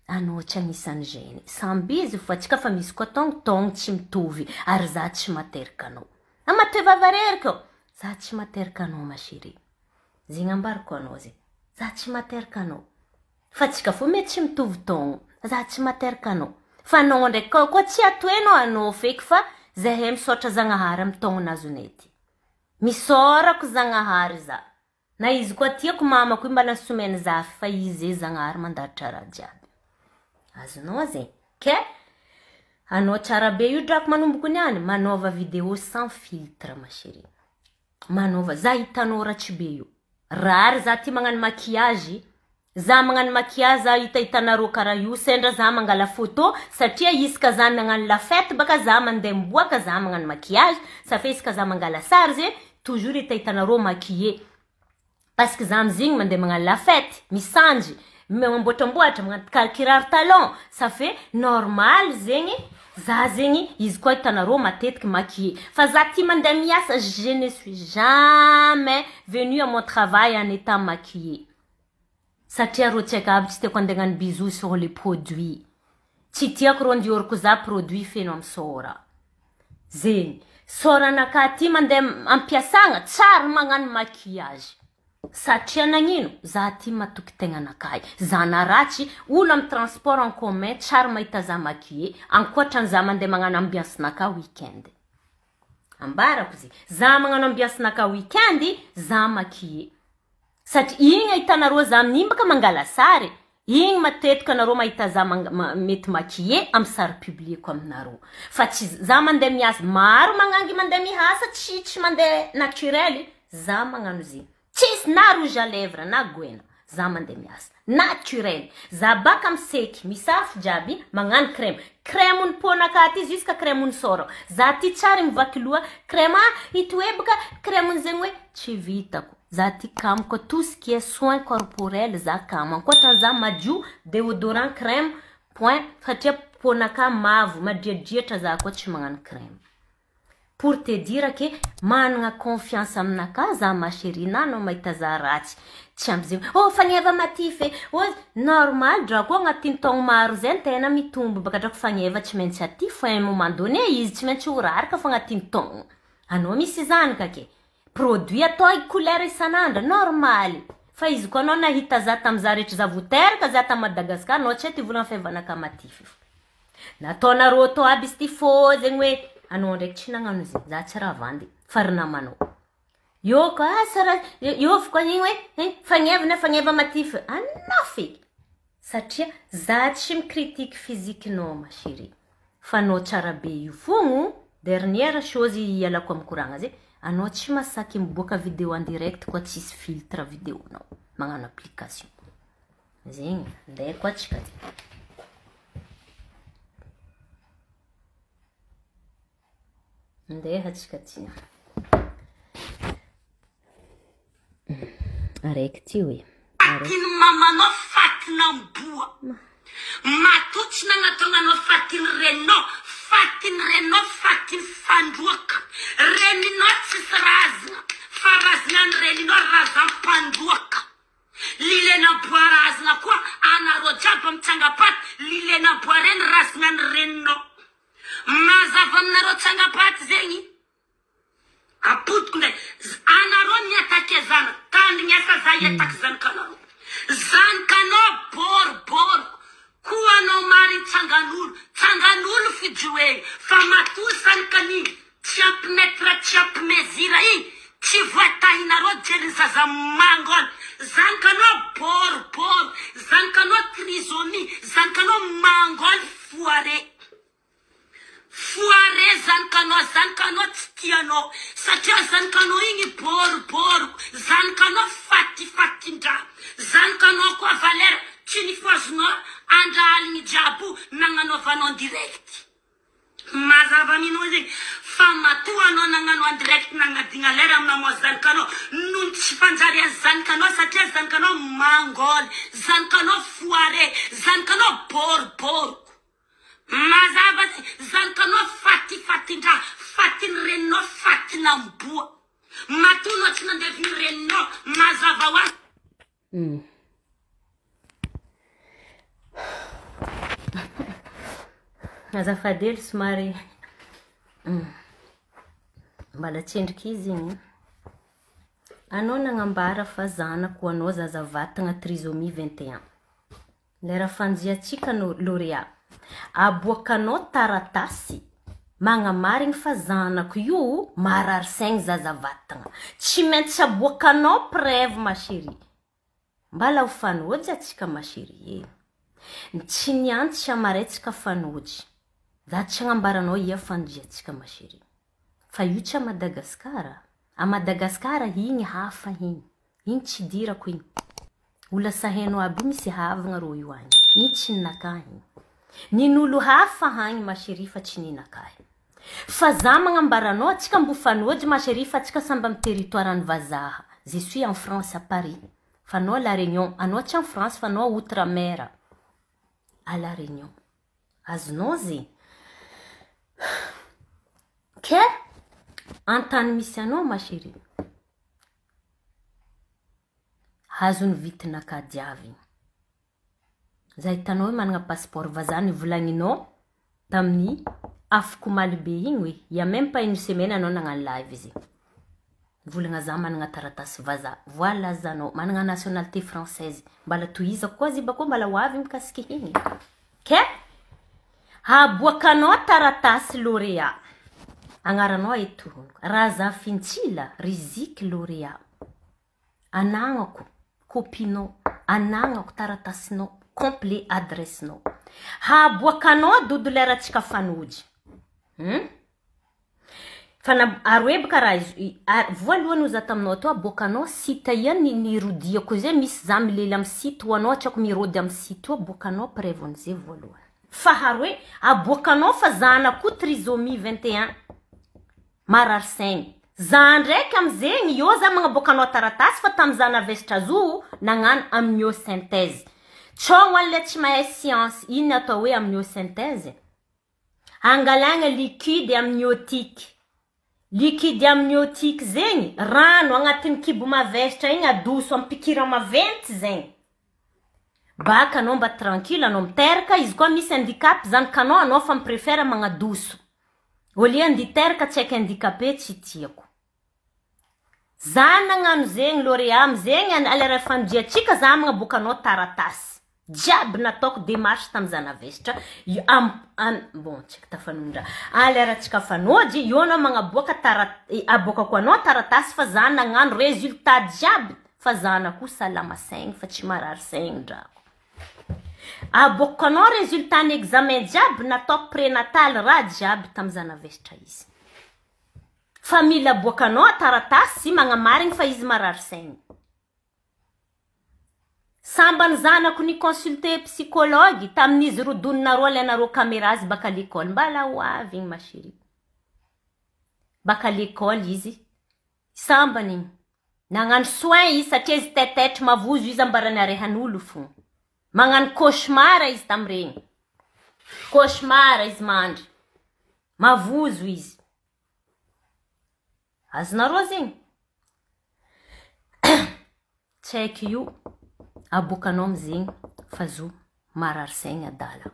anao tsy agnisan'ny jeune samby izy fa atsika fa misy koa tongotongno tsy mitovy ary za tsy materaka anao amatoe vavarerika ao za tsy materaka anao ma chérie, zegny ambarako anao zegny za tsy materaka anao fa atsika fo mety tsy mitovy taogno za tsy materaka anao fa anao ndraiky koa tsy atoenao anao feky fa zahay misaotra Zagnahary amy taogno nazonay ty misaorako Zagnahary za na izy koa tiako mamako io mbala someny zafy fa izy e Zagnahary mandahatra raha jiaby. Azonao zegny ke anao tsara be io drako manomboko niany manaova vidéo sans filtre ma chérie, manaova za hitanao ratsy be io rary za ty magnano maquillage za magnano maquillage za hitahitanareo karaha io sendra za mangala photo satria isaka za nagnano la fête baka za mandeha miboaka za magnano maquillage sa fe isaka za mangala sary ze toujours hitahitanareo maquillé parce que za amizigny mandeha magnano la fête misanjy mamboatramboatra magnano kiraro talon, ça fait normal zegny za zegny izy koa hitanareo matetiky maquillé fa za ty mandeha miasa, je ne suis jamais venue à mon travail en état maquillé satria rô tsy haiko aby tsy tiako andeha hagnano bisou sur les produits tsy tiako rô ndioriko za produit feno amy sôra zegny sôranakahy ty mandeha ampiasagna tsary magnano maquillage satria nagnino za ty matoky tegnanakahy za na ratsy olo amy transport en commun tsary mahita za maquillé ankoatran'iza mandeha magnano ambiance nakahy weekend ambarako ze za magnano ambiance nakahy weekend za maquillé satria igny ahitanareo za amin'igny baka mangala sary igny matetika anareo mahita za mety maquillé amy sary publieko aminareo fa tsy za mandeha miasa maro magnangy mandeha mihasa tsy mandeha naturel za magnano zegny tsisy na rouge à lèvre na goena za mandeha miasa naturel za baka miseky misafo jiaby magnano crème crème ny peau-nakahy ty jusqu'à crème ny sôra za ty tsary mivaky loha crème ito hoe baka crème zegny hoe tsy vitako za ty kamo koa tout ce qui est soin corporel za kamo ankoatran'iza madio déodorant, crème, point satria peau-nakahy mavo madriadriatra za koa tsy magnano crème. Pour te dire que managna confiance aminakahy za ma chérie na anao mahita za ratsy tsy ampy zay oh fagneva matify e oh normal drako agnatin'ny taogno maro zay tena mitombo baka drako fagneva tsy maintsy aty fo un moment donné izy tsy maintsy ho raraka fo agnatin'ny taogno anao misy zanaka ke produit atao couleur isan'andro normaly fa izy koa anao nahita za tamiza rehetra za voteraka za ta Madagascar anao tsy hay ty volagna fahevanaka matify fo nataonareo atao aby izy ty fô zegny hoe anao ndraiky tsy nagnano izy za tsy raha vandy fa ry namanao io ka asa raha io fo koa igny hoe fagneva na fagneva matify anao feky satria za tsy micritique physique-nao ma chérie fa anao tsara be io fogno dernière chose ialako amy koragna zay anao tsy masaky miboaka vidéo en direct koa tsisy filtre vidéonao magnano application zegny andeha koa atsika ty andeha atsika ty araiky ty hoe Fatiny mamanao fatin'amboa. Matoa tsy nagnataonanao fatiny reninao, fatiny reninao fatiny fandroaka. Reninao tsisy razana, fa razana ny reninao razam-pandroaka. Lilen'amboa razana koa anareo jiaby mitsangapaty, lilen'amboa reny razana ny reninao. Mazava aminareo tsangapaty zegny. Apodiko ndray. Anareo miatake zanaka. Tandrignesa za hiataky zanakanareo. Zanakanao boriboriko. Koa anao mariny tsangan'olo. Tsangan'olo fijoegny. Fa matoa zanakan'igny tsy ampy mètre tsy ampy mesure igny. Tsy voatahinareo jeriny zaza mangôny. Zanakanao boribory. Zanakanao trisomie. Zanakanao mangôny foare. Foare zanakanao, zanakanao tsy tianao satria zanakanao igny boriboriko, zanakanao fatifatin-draha, zanakanao koa valera tsy nifohazinao andra aligny jiaby io nagnanaovanao en direct. Mazava aminao zegny fa matoa anao nagnano en direct nagnadigna lera namoa zanakanao noho ny tsy fanjarian'ny zanakanao satria zanakanao mangôly, zanakanao foare, zanakanao boriboriko. Mazava zay, zanakanao fatifatin-draha, fatin'ny reninao, fatin'amboa. Matoa anao tsy nandevy ny reninao, mazava ho azy. Azafady hely somary mbala tsendriky izy igny. Anao nagnambara fa zanako anao zaza vatagna trisomie 21. Lera fanjiatsika no lauréat. Aboakanao taratasy magnamarigny fa zanako io marary saigny zaza vatagna. Tsy maintsy aboakanao preuve ma chérie. Mbala ho fanojy atsika ma chérie e. Tsy niany tsy amaray tsika fanojy. Za tsy agnambaranao ia fanjiatsika ma chérie. Fa io tsy a Madagasikara. A Madagasikara igny hafa igny. Igny tsy dirako igny. Ola sahainao aby io misy havagna rô io agny. Igny tsy ninakahy igny. Nin'olo hafa agny ma chérie fa tsy ninakahy. Fa za magnambaranao atsika mbo fanojy ma chérie fa atsika samby amy territoire ny vazaha. Je suis en France à Paris. Fa anao La Réunion, anao tsy en France fa anao outre-mer. À La Réunion. Azonao zegny. Ke antany misy anao ma chérie. Hazony vitinaka jiavy. Za hitanao hoe manana passeport vazaha nivolagninao tamin'ny afoko omaly be igny hoe il y a même pas une semaine anao nagnano live izy. Volagna za manana taratasy vazaha. Voilà zanao manana nationalité française. Mbala tohizako koa izy bakô mbala ho avy mikasiky igny. Ke aboakanao taratasy lauréat. Agnaranao eto Razafintsila Riziky lauréat. Anagnako copinao, anagnako taratasinao, complet adressenao. Haboakanao dodo lera tsika fanojy. Fa na aroe baka raha izy voalohany ho za taminao tao aboakanao site ia ny nirodiako zay misy za milely amy site ho anao tsy haiko mirody amy site io aboakanao preuve an'izay voalohany. Faharoe aboakanao fa zanako trisomie 21 marary saigny. Za ndraiky amizegny io za magnaboakanao taratasy fa tamiza navesitra zo nagnano amniosynthèse. Tsao an'le tsy mahay science ino atao hoe amniosynthèse? Angalagna liquide amniotique. Liquide amniotique zegny, rano agnatin'ny kibo mavesatra igny adoso amy pikira maventy zegny. Baka anao mba tranquille anao miteraka, izy koa misy handicap zanakanao anao fa miprefera magnadoso. Au lieu andeha hiteraka tsy haiko handicapé tsy tiako. Za nagnano zegny lauréat amizegny alera fandiatsika za magnaboaka anao taratasy. Jiaby nataoko démarche tamy za navesatra. Am, bon, tsika tafanondra. Alera tsika fanojy, io anao magnaboaka aboakako anao taratasy fa za nagnano résultat jiaby fa zanako salama saigny fa tsy marary saigny drako. Aboakako anao résultat ny examen jiaby nataoko prénatal raha jiaby tamy za navesatra izy. Fa mila aboakanao taratasy magnamarigny fa izy marary saigny. Sambany zanako ny consulter psychologue tamin'izy rodoninareo alainareo caméra azy baka l'école. Mbala ho avy igny ma chérie. Baka l'école izy. Sambany igny. Nagnano soin izy satria izy tetaitry mavozo izy ambarany arehan'olo fo. Magnano cauchemar izy tamiregny. Cauchemar izy mandry. Mavozo izy. Azonareo zegny? Tsy haiko io aboakanao amizegny fa zo marary saigny adala.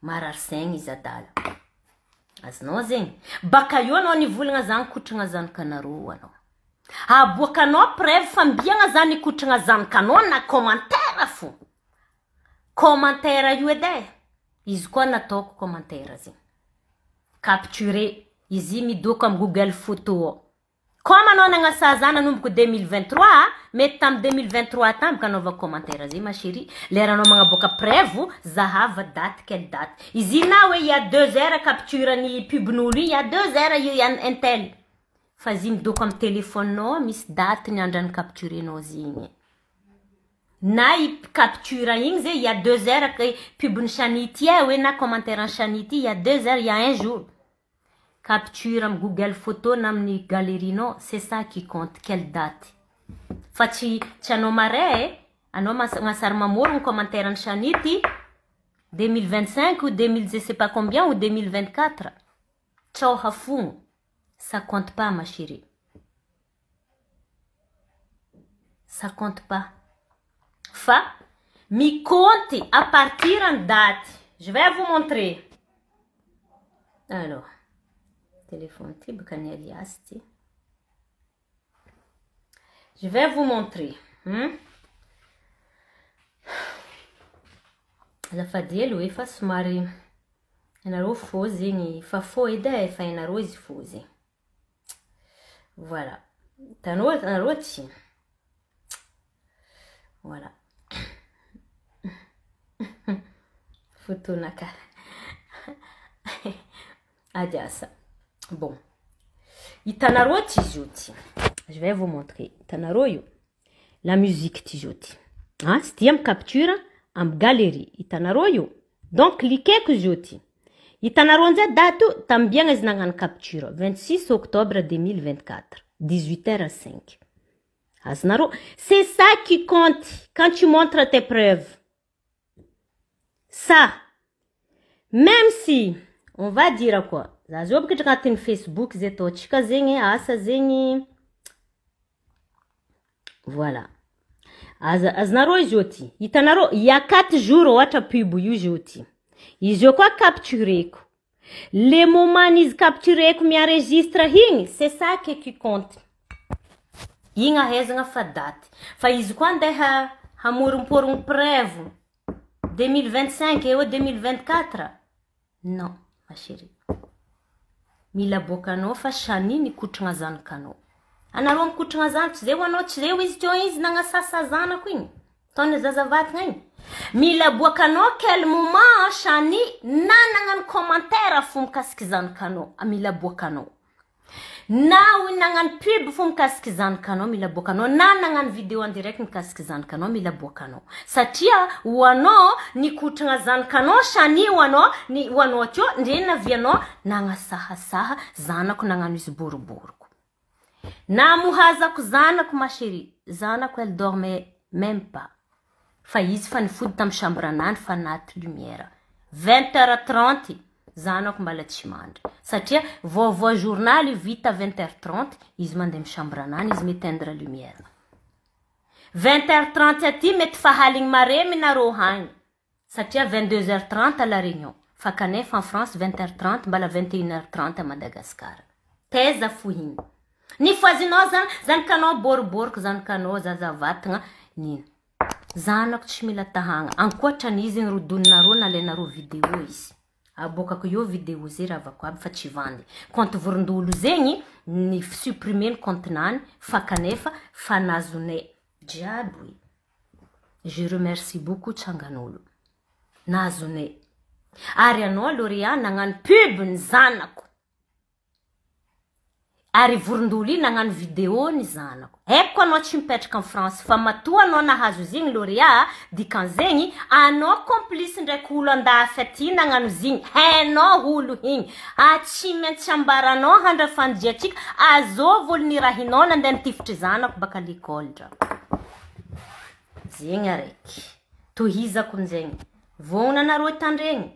Marary saigny izy adala. Azonao zegny? Baka eo anao nivolagna za nikotrana zanakanareo anao. Aboakanao preuve fa mbiagna za nikotrana zanakanao na commentaire fo. Commentaire io edy e. Izy koa nataoko commentaire zegny. Capturé. Izy midoko amy Google Photo ao. Comme anao nagnasa za nanomboko 2023, mety tamy 2023 tampoka anaovako commentaire zay ma chérie. Lera anao magnaboaka preuve, zahava date quelle date. Izy na hoe il y a 2 heures capture ny pubn'olo igny, il y a 2 heures io intel. Fa izy midoko amy téléphone-nao misy date ny andrany capturenao zigny. Na i capture igny zay il y a 2 heures que pubn'ny Shani ty e hoe na commentaire ny Shani ty il y a 2 heures, il y a un jour. Capture amy Google Photo na amin'ny galerie-nao, c'est ça qui compte, quelle date. Fa tsy anao maray e, anao magnasary mamorogno commentaire ny Shani ty 2025 ou 2000 je sais pas combien ou 2024. Tsao hafogno. Ça compte pas ma chérie. Ça compte pas. Fa mi-compte à partir en date. Je vais vous montrer. Alors, téléphone ty baka ny alias ty. Je vais vous montrer. Azafady hely hoe fa somary ianareo fô zegny fa fô edy e, fa ianareo izy fô zegny. Voilà. Hitanao nareo ty. Voilà. Fotonaka. Adiasa. Bon. Hitanareo ty izy io ty. Je vais vous montrer. Hitanareo io. La musique ty izy io ty. Ah, sy ty amy capture amy galerie. Hitanareo io. Donc cliqueko izy io ty. Hitanareo anzay date io tambiagna izy nagnano capture 26 octobre 2024 18h05. Azonareo, c'est ça qui compte quand tu montres tes preuves. Ça, même si on va dire quoi, za zio mipetraka agnatin'ny Facebook zay ataontsika zegny asa zegny. Voilà. Azonareo izy io ty. Hitanareo, il y a 4 jours ohatra pub io izy io ty. Izy io koa captureko. Le moment izy captureko mienregistre igny, c'est ça qui compte. Igny ahaizana fa date. Fa izy koa andeha hamoromporogno preuve 2025 eo 2024. Non, ma chérie. Mila aboakanao fa Shani nikotrana zanakanao. Anareo mikotrana zanako, tsy zay ho anao, tsy zay ho izy teo izy nagnasasa zanako igny. Taona zazavatagna igny. Mila aboakanao quel moment Shani na nagnano commentaire fo mikasiky zanakanao. Mila aboakanao. Na ho nagnano pub fo mikasiky zanakanao mila aboakanao, na nagnano vidéo en direct mikasiky zanakanao mila aboakanao. Satria ho anao nikotrana zanakanao Shani ho anao ny ho anao teo ndre navianao nagnasahasaha zanako nagnano izy boriboriko. Namohazako zanako ma chérie, zanako elle dormait même pas. Fa izy fa nifody tamy chambre anany fa naty lumière. 20h30 Zanako mbala tsy mandry. Satria vaovao journaly vita 20 heures 30, izy mandeha amy chambre anany, izy m'éteindre lumière. 20 heures 30 aty mety fahaligny maremy nareo hagny. Satria 22 heures 30 la réunion. Fa kanefa en France 20 heures 30 mbala 21 heures 30 à Madagascar. Taiza fo igny. Ny foazinao zany, zanakanao boriboriko, zanakanao zazavatagna, nino. Zanako tsy mila tahagna. Ankoatran'izy nirodoninareo nalainareo vidéo izy. Aboakako eo vidéo zay ravako aby fa tsy vandy. Compte vorondolo zegny ny supprimer ny compte-nany fa kanefa fa nazonay jiaby. Je remercie beaucoup tsangan'olo. Nazonay. Ary anao Lauréat nagnano pub ny zanako. Ary vorondolo iny nagnano vidéo ny zanako. Haiko anao tsy mipetraka en France fa matoa anao nahazo zigny Lauréat dikan'zegny anao complice ndraiky olo andafy aty nagnano zigny. Hainao olo igny. A tsy maintsy ambaranao handrafanjiatsika azovy olo nirahinao nandeha nitifitry zanako baka l'école dra. Zegny araiky. Tohizako aminjegny. Vognona anareo tandregny.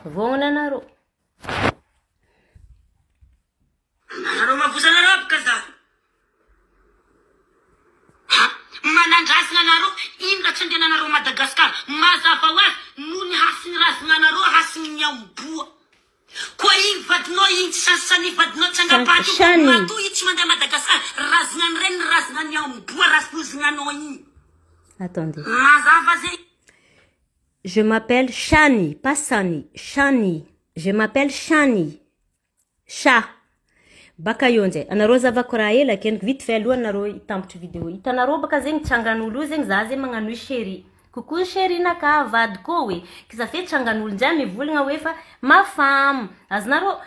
Vognona anareo. Anareo mavozanareo aby ka za. Ha, manandrasina anareo, ino raha tsy andehananareo Madagasikara? Mazava ho azy, noho ny hasin'ny razinanareo, hasin'ny amboa. Koa igny vadinao igny tsy sasany vadinao tsangapaty io, Shani. matoa io tsy mandeha Madagasikara, razinany reny razinany amboa rafozinanao igny. Attendez. Mazava zay. Je m'appelle Shani, pas Sani. Shani. Je m'appelle Shani. Sha. Baka eo nzay. Anareo zavako raha ela keniko vite fait aloha anareo hitampotry vidéo. Hitanareo baka zegny tsangan'olo io zegny za zegny magnano hoe chéri. Coucou chéri naka vadiko hoe. Kiza fe tsangan'olo nzay mivolagna hoe fa ma femme. Azonareo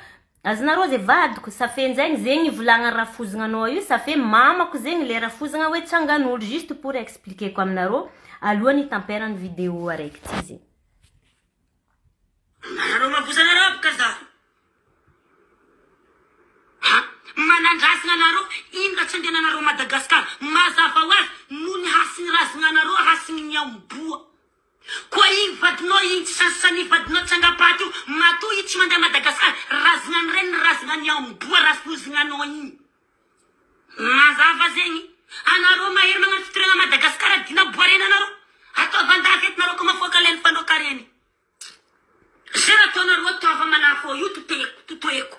azonareo ze vadiko safe nzegny zegny volagna rafozagnanao io safe mamako zegny le rafozagna hoe tsangan'olo juste pour expliquer ko aminareo alohan'ny hitamperany vidéo araiky ty zegny. Anareo mavozanareo aby ka za. Ha, manandrasina anareo, ino raha tsy andehananareo Madagasikara? Mazava ho azy, noho ny hasin'ny razinanareo, hasin'ny amboa. Koa igny vadinao igny tsy sasany vadinao tsangapaty io, matoa io tsy mandeha Madagasikara, razinany reny razinany amboa rafozinanao igny. Mazava zegny. Anareo mahery magnano fitoriana Madagasikara dina boarena anareo. Ataovy andafy eto nareo ko mafoaka leny fandroaka reny. Zay raha ataonareo ataova manafo io totoeko totoeko.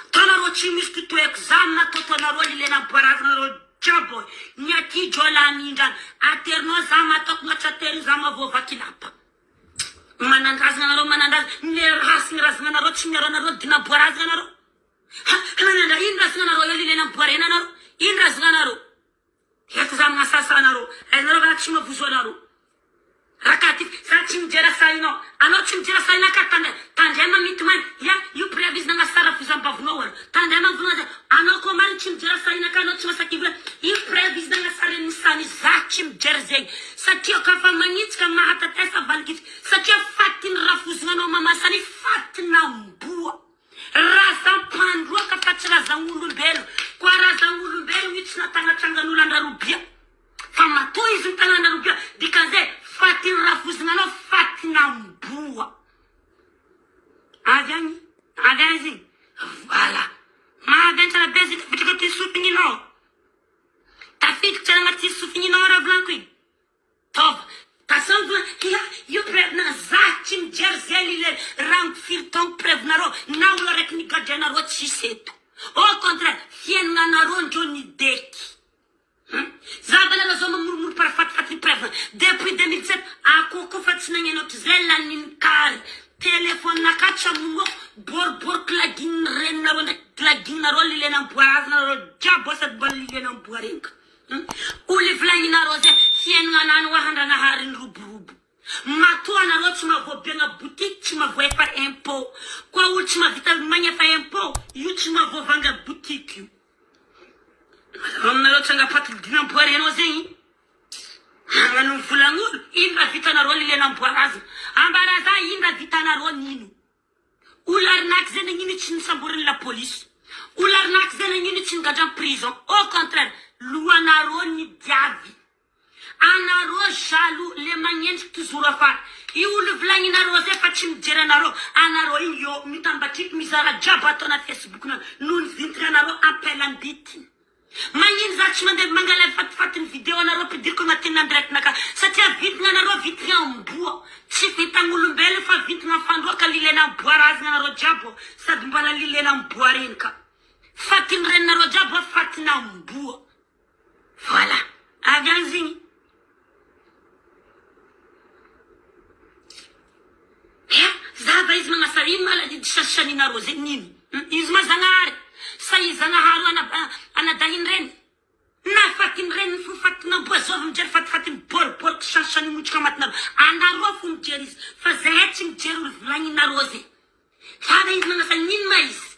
Ataonareo tsy misy totoeko za nataotaonareo lilena boarazanareo jiaby. Ny aty jola mindrana. Aterinao za mataoko na tsy atery za mavoavaky lapa. Manandrazana anareo manandrazana. Ny rasiny razana anareo tsy miaro anareo dina boarazana anareo. Ha, manandra ino razana anareo io lilena boarena anareo. Ino razana anareo. Eto za magnasasa anareo. Ainareo va tsy mavozo anareo. Rakaty, za tsy mijery sainao. Anao tsy mijery saina ka tandrema mitomany. Ya, io préavis nagnasara fozam-bavinao ary. Tandrema volana zay. Anao koa mariny tsy mijery saina ka anao tsy masaky vola. Io préavis nagnasara ny sany za tsy mijery zegny. Satria ka fa magnitsika mahatatesa valikitsy. Satria fatiny rafozinanao mamasany fatin'amboa. Razam-pandroaka fa tsy razan'olombelo. Koa razan'olombelo io tsy natangatsangan'olo andrarobia. Fa matoa izy mitana andrarobia. Dikan'izay fatiny rafozinanao fatin'amboa. Avy agny, avy agny izy. Voilà. Mahaventsana be izy tafiditra ty sofininao. Tafiditra agnaty sofininao raha volaniko igny. Taova. Tasano volan, ia, io preuve-na za tsy mijery zay lile rango firy taogno preuve-nareo na olo araiky nigadranareo tsisy eto. Au contraire, fiaignanareo ndreo nideky. Zava zao mamoromoro parafatifaty preuve. Depuis 2007, akoko fa tsy nagneno ohatry laniny kary. Téléphone naka tsy amonoako, boribory klaginy reninareo ndraiky klaginareo lilena amboarazanareo jiaby sady mbola lilena amboarenka. Olo volagninareo zay fiaignananany ho andranahary ny roborobo. Matoa anareo tsy mahavoabiagna boutique, tsy mahavoefa impôt. Koa olo tsy mahavita magnefa impôt, io tsy mahavoavanga boutique io. Aminareo tsangapaty dinamboarenao zegny. Hagnano volagn'olo, ino raha vitanareo lilena amboarazana. Ambaraza ino raha vitanareo nino. Olo arnaky zay nagnino tsy nisamborin'ny la police. Olo arnaky zay nagnino tsy nigadra en prison. Au contraire, Lohanareo ny diavy. Anareo jaloux le magnendriky toujours afara. Io olo volagninareo zay fa tsy mijery anareo. Anareo igny eo mitambatriky mizara jiaby ato anaty Facebook nareo noho ny vintagna anareo ampelam-bitiny. Magnino za tsy mandeha mangala fatifatiny video anareo ampidiriko agnatin'ny en direct naka satria vintagna anareo vintagna amboa tsy vintagna olombelo fa vintagna fandroa ka lilena amboa razagna anareo jiaby ô sady mbola lilena amboa reny ka fatiny reninareo jiaby ô fatina amboa voilà avy any zegny eh zava izy magnasa ino ma sasaninareo zegny nino izy ma zagnahary sa izy zagnahary ana anadahiny reny na fatiny reny fo fatina amboa zovy mijery fatifatiny boribory sasany motrika matinareo anareo fo mijery izy fa zahay tsy mijery olo volagninareo zegny zava izy magnasa nino ma izy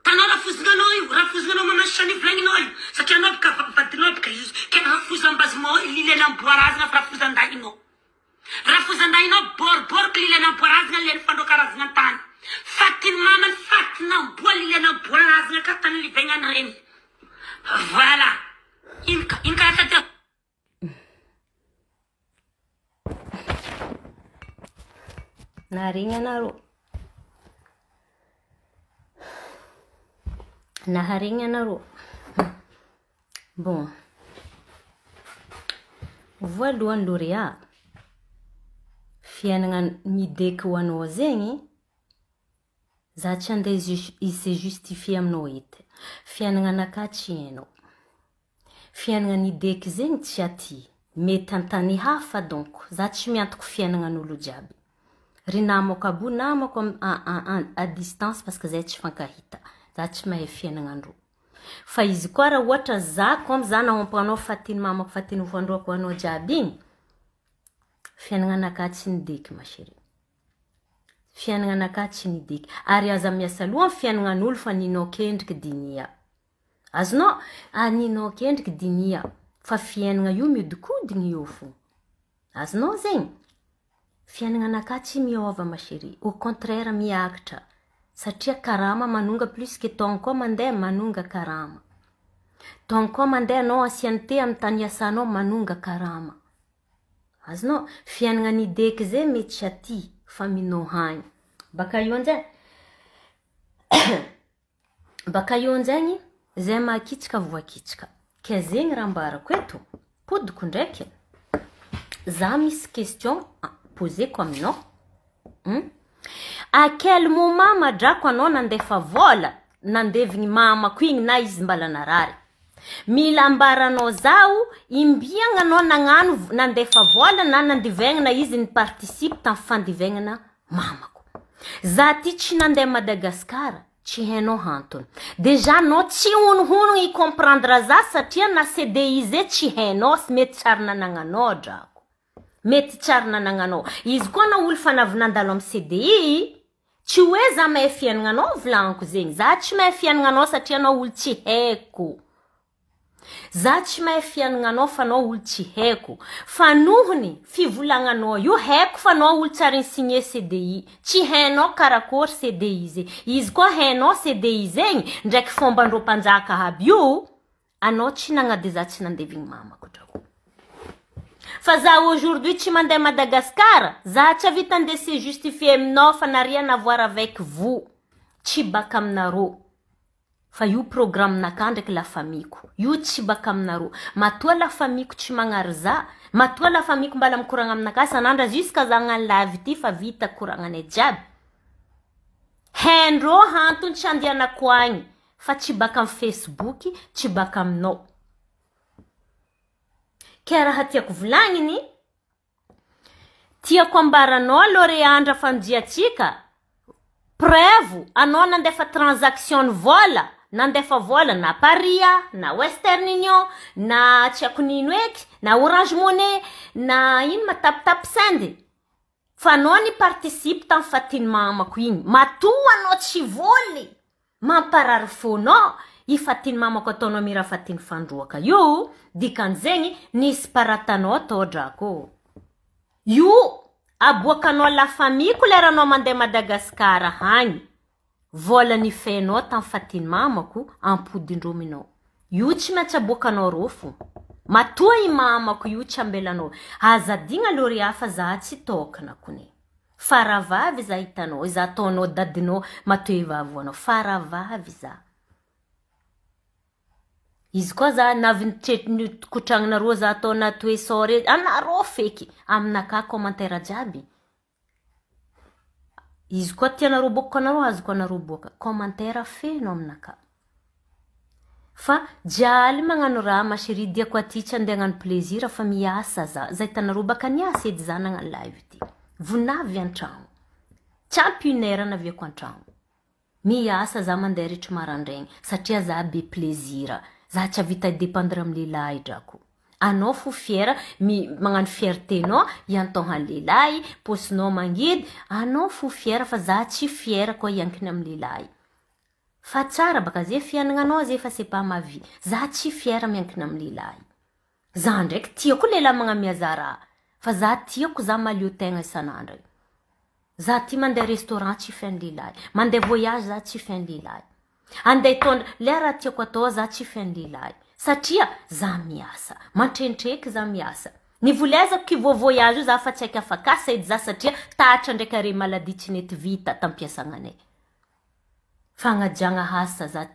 tanao rafozinanao io rafozinanao mamasany volagninao io satria anao boka vadinao boka izy ke rafozambazimao lilena amboarazagna fa rafozandahinao rafozandahinao boriboriky lilena amboarazagna leny fandroakarazagna an-tany fatiny mamany fatina amboa lilena amboarazagna ka tany livagnany reny voilà ino ka ino karaha taty Naharegny anareo. Naharegny anareo. Bon. Voalohany lauréat. Fiainana mideky ho anao zegny, za tsy andeha se justifier aminao eto. Fiainana anakahy tsy hainao. Fiainana nideky zegny tsy aty. Mety an-tany hafa donc. Za tsy miantoko fiainagnan'olo jiaby. Ry namako aby io namako à distance parce que zay tsy fankahita. Za tsy mahay fiainagnandreo. Fa izy koa raha ohatra za comme za naompanao fatiny mamako fatiny fandroako anao jiaby igny, fiainana anakahy tsy nideky ma chérie. Fiainana anakahy tsy nideky. Ary aza miasa loha amin'ny fiainagnan'olo fa ninao kendriky dinia. Azonao? Aninao kendriky dinia. Fa fiainana io miodikodigny io fo. Azonao zegny? Fiainana anakahy tsy miôva ma chérie. Au contraire miakatra. Satria karama manonga plus que taogno koa mandeha manonga karama. Taogno koa mandeha anao ancienneté amin'ny tany iasanao manonga karama. Azonao? Fiainana nideky zay mety tsy aty fa minao hagny. Baka io anjay baka io anjagny zay mahakitsika voakitsika. Ke zegny raha ambarako eto, podiko ndraiky. Za misy question poseko aminao. À quel moment madrako anao nandefa vola nandevigny mamako igny na izy mbala narary? Mila ambaranao zaho imbiagna anao nagnano nandefa vola na nandivagnana izy niparticipe tamin'ny fandivagnana mamako. Za ty tsy nandeha Madagasikara, tsy hainao antony. Déjà anao tsy honohono i comprendre za satria na CDI zay tsy hainao sy mety tsary nanagnanao drako. Mety tsary nanagnanao. Izy koa na olo fa navy nandalo amin'ny CDI, tsy hoe za mahay fiaignananao volagniko zegny. Za tsy mahay fiaignananao satria anao olo tsy haiko. Za tsy mahay fiaignananao fa anao olo tsy haiko. Fa nohony fivolagnanao io haiko fa anao olo tsary nisigné CDI. Tsy hainao karakory CDI zegny. Izy koa hainao CDI zegny, ndraiky fombandreo mpanjaka aby io, anao tsy nagnady za tsy nandevigny mamako drako. Fa za aujourd'hui tsy mandeha Madagascar, za tsy avita andeha se justifier aminao fa n'a rien à voir avec vous. Tsy baka aminareo. Fa io programme naka ndraiky la famille-ko. Io tsy baka aminareo. Matoa la famille-ko tsy magnary za, matoa la famille-ko mbala mikoragna aminakahy sanandra jusqu'à za hagnano live ty fa vita koragnanay jiaby. Haindreo antony tsy andehanako agny fa tsy baka amin'ny Facebook, tsy baka aminao. Ke raha tiako volagniny, tiako ambaranao lauréat fanjiatsika, preuve anao nandefa transaction ny vola, nandefa vola na Paria, na Western Union, na tsy haiko nino eky, na Orange Money, na ino ma tap tap send. Fa anao ni participe tamin'ny fatiny mamako igny. Matoa anao tsy voly, mamparary fonao, i fatiny mamako ataonao mira fatiny fandroaka io, dikan'izegny nisy paratanao tao drako. Io aboakanao la famille-ko leranao mandeha Madagasikara hagny. Vola nifenao tamin'ny fatiny mamako ampodindrominao. Io tsy maintsy aboakanao rô fo. Matoa i mamako io tsy ambelanao. Aza adigna Loria fa za tsy tokana kony. Faravavy za hitanao, za ataonao dadinao matoa ivavoanao. Faravavy za. Izy koa za navy nikotragnanareo za atao natoe sore anareo feky aminakahy commentaire jiaby. Izy koa tianareo boaka anareo azoko anareo boaka. Commentaire feno aminakahy. Fa jialy magnano raha ma chérie diako aty tsy andeha hagnano plaisir fa miasa za. Za hitanareo baka niasa edy za nagnano live ty. Vonavy an-tragno. Tsy ampy une heure naviako an-tragno. Miasa za mandeha ritry marandraigny satria za be plaisir. Za tsy avita dépendre amy lehilahy drako. Anao fo fiera mi magnano fierté-nao iantohan'ny lehilahy, paosinao mangidy, anao fo fiera fa za tsy fiera koa hiankina amy lehilahy. Fa tsara baka zay fiainagnanao zay fa c'est pas ma vie. Za tsy fiera miankina amy lehilahy. Za ndraiky tiako lehilahy magnamia za raha. Fa za tiako za mahaleo tegna isan'andro. Za ty mandeha restaurant tsy feno lehilahy. Mandeha voyage za tsy feno lehilahy. Andeha hitondra le raha tiako atao za tsy feno lehilahy. Satria za miasa. Mantrentreky za miasa. Ny volezako ki vo voyage io za fa tsy haiko afakasa edy za satria tatra ndraiky are maladie tsy nety vita tampiasagnanay. Fagnajagna asa za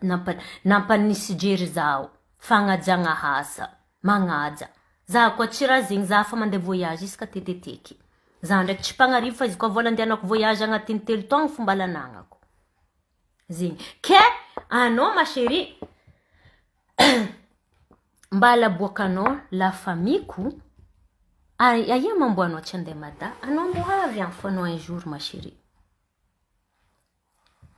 nampanisy jery zaho. Fagnajagna asa. Magnaja. Za koa tsy raha zegny za fa mandeha voyage isaka teteteky. Za ndraiky tsy mpagnarivo fa izy koa vola andehanako voyage agnatin'ny 3 taogno fomba lanagnako. Zegny. Ke anao ma chérie mbala aboakanao la famille-ko aia mamboanao tsy andeha mada anao mbo avy any fo anao un jour ma chérie.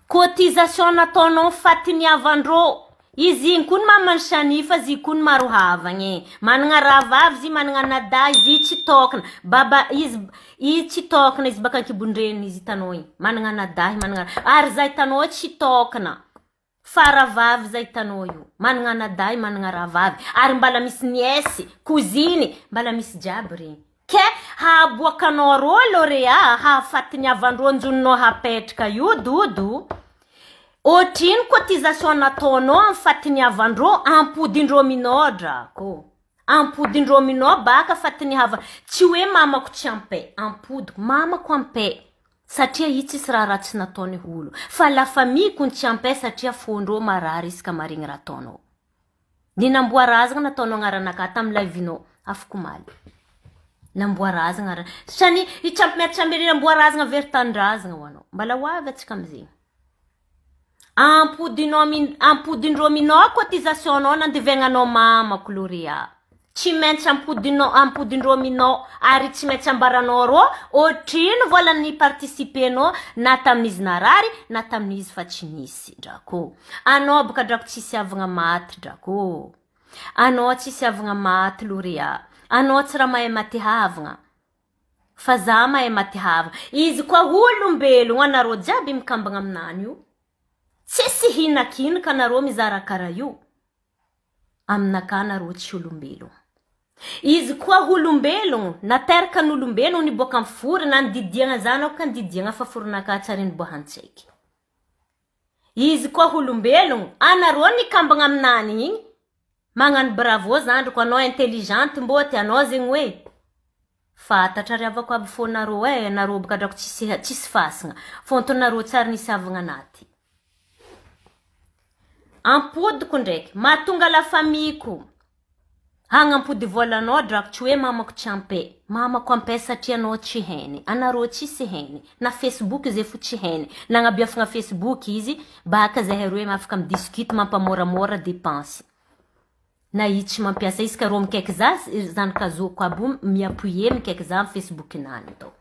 Cotisation nataonao fatiniavandrô izy igny koa ny mamany Shani fa izy koa ny maro havagny managna rahavavy izy managna anadahy izy tsy tokana baba izy izy tsy tokana izy baka ankibon-dreniny izy hitanao igny managna anadahy managna ary za hitanao tsy tokana faravavy za hitanao io managna anadahy managna rahavavy ary mbala misy nièce cousine mbala misy jiaby regny ke haboakanao rô Lorea hahafatiniavandrô anjoninao hapetraka io dodo otrino cotisation nataonao amy fatiniavandrô ampodindrô aminao drako ampodindrô aminao baka fatiniava tsy hoe mamako tsy ampy ampodiko mamako ampy satria i tsisy raha ratsy nataony olo fa la famille ko tsy ampy satria fondrô marary isaka maregny raha ataonao ny namboarazagna nataonao agnaranakahy tamy live-nao afako omaly namboarazagna raha sany i tsy ampy miatsambery namboarazagna very tanindrazagna ho anao mbala ho avy atsika amizegny ampodinao ampodindrô aminao cotisation-nao nandivagnanao mamako Lorea tsy maintsy ampodinao ampodindrô aminao ary tsy maintsy ambaranao rô otrino vola ny participenao na tamin'izy narary na tamin'izy fa tsy nisy drako anao boka drako tsisy avagna maty drako anao tsisy avagna maty Lorea anao tsy raha mahay maty havagna fa za mahay maty havagna izy koa olombelogno anareo jiaby mikambagna aminany io tsisy hinakinaka anareo mizara karaha io aminakahy anareo tsy olombelogno izy koa olombelogno nateraka n'olombelogno niboaka amy fory na nididiagna zanako ka nididiagna fa forinakahy tsary niboahan-tsaiky izy koa olombelogno anareo nikambagna aminany igny magnano bravo zandriko anao intelligente mbô ty anao zegny hoe fantatra ry avako aby fônareo e anareo baka drako tsisy fasagna fôntonareo tsary nisy avagna anaty ampodiko ndraiky mahatonga la famille-ko hagnampody volanao drako tsy hoe mamako tsy ampy mamako ampy satria anao tsy hainy anareo tsisy hainy na Facebook zay fo tsy hainy nagnabiafagna Facebook izy baka zahay roe afaka midiscute mampamoramora dépense na i tsy mampiasa izy ka rô mikaiky za zanakazoko aby io miappuyer mikaiky za amy Facebook nany tao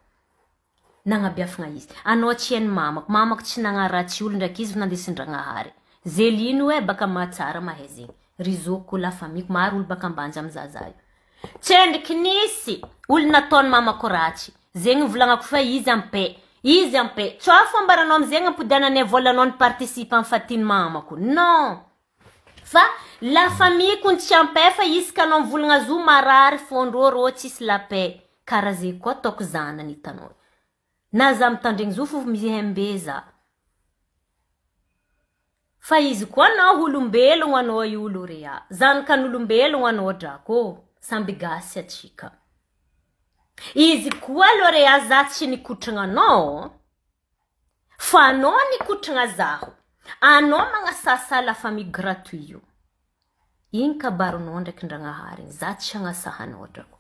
nagnabiafagna izy anao tsy hainy mamako mamako tsy nagnaratsy olo ndraiky izy fa nandesin-dragnahary zelino e baka mahatsara mahay zegny ry zokiko la famille maro olo baka ambanja amy zaza io tsendriky nisy olo nataony mamako ratsy zegny volagnako fa izy ampy izy ampy tsy afo ambaranao amizegny ampodiananay volanao ny participe amy fatiny mamako non fa la famille ko tsy ampy fa izy ka anao mivolagna zo marary fondrô rô tsisy la paix karaha zegny koa ataoko zanany hitanao na za mitandregny zo fo mihembe za. Fa izy koa anao olombelogno anao io Lorea. Zanakan'olombelogno anao drako. Samby gasy atsika. Izy koa Lorea za tsy nikotragna anao. Fa anao nikotragna zaho. Anao magnasasa la famille gratuit io. Igny kabarinao ndraiky ndragnahary igny. Za tsy agnasahanao drako.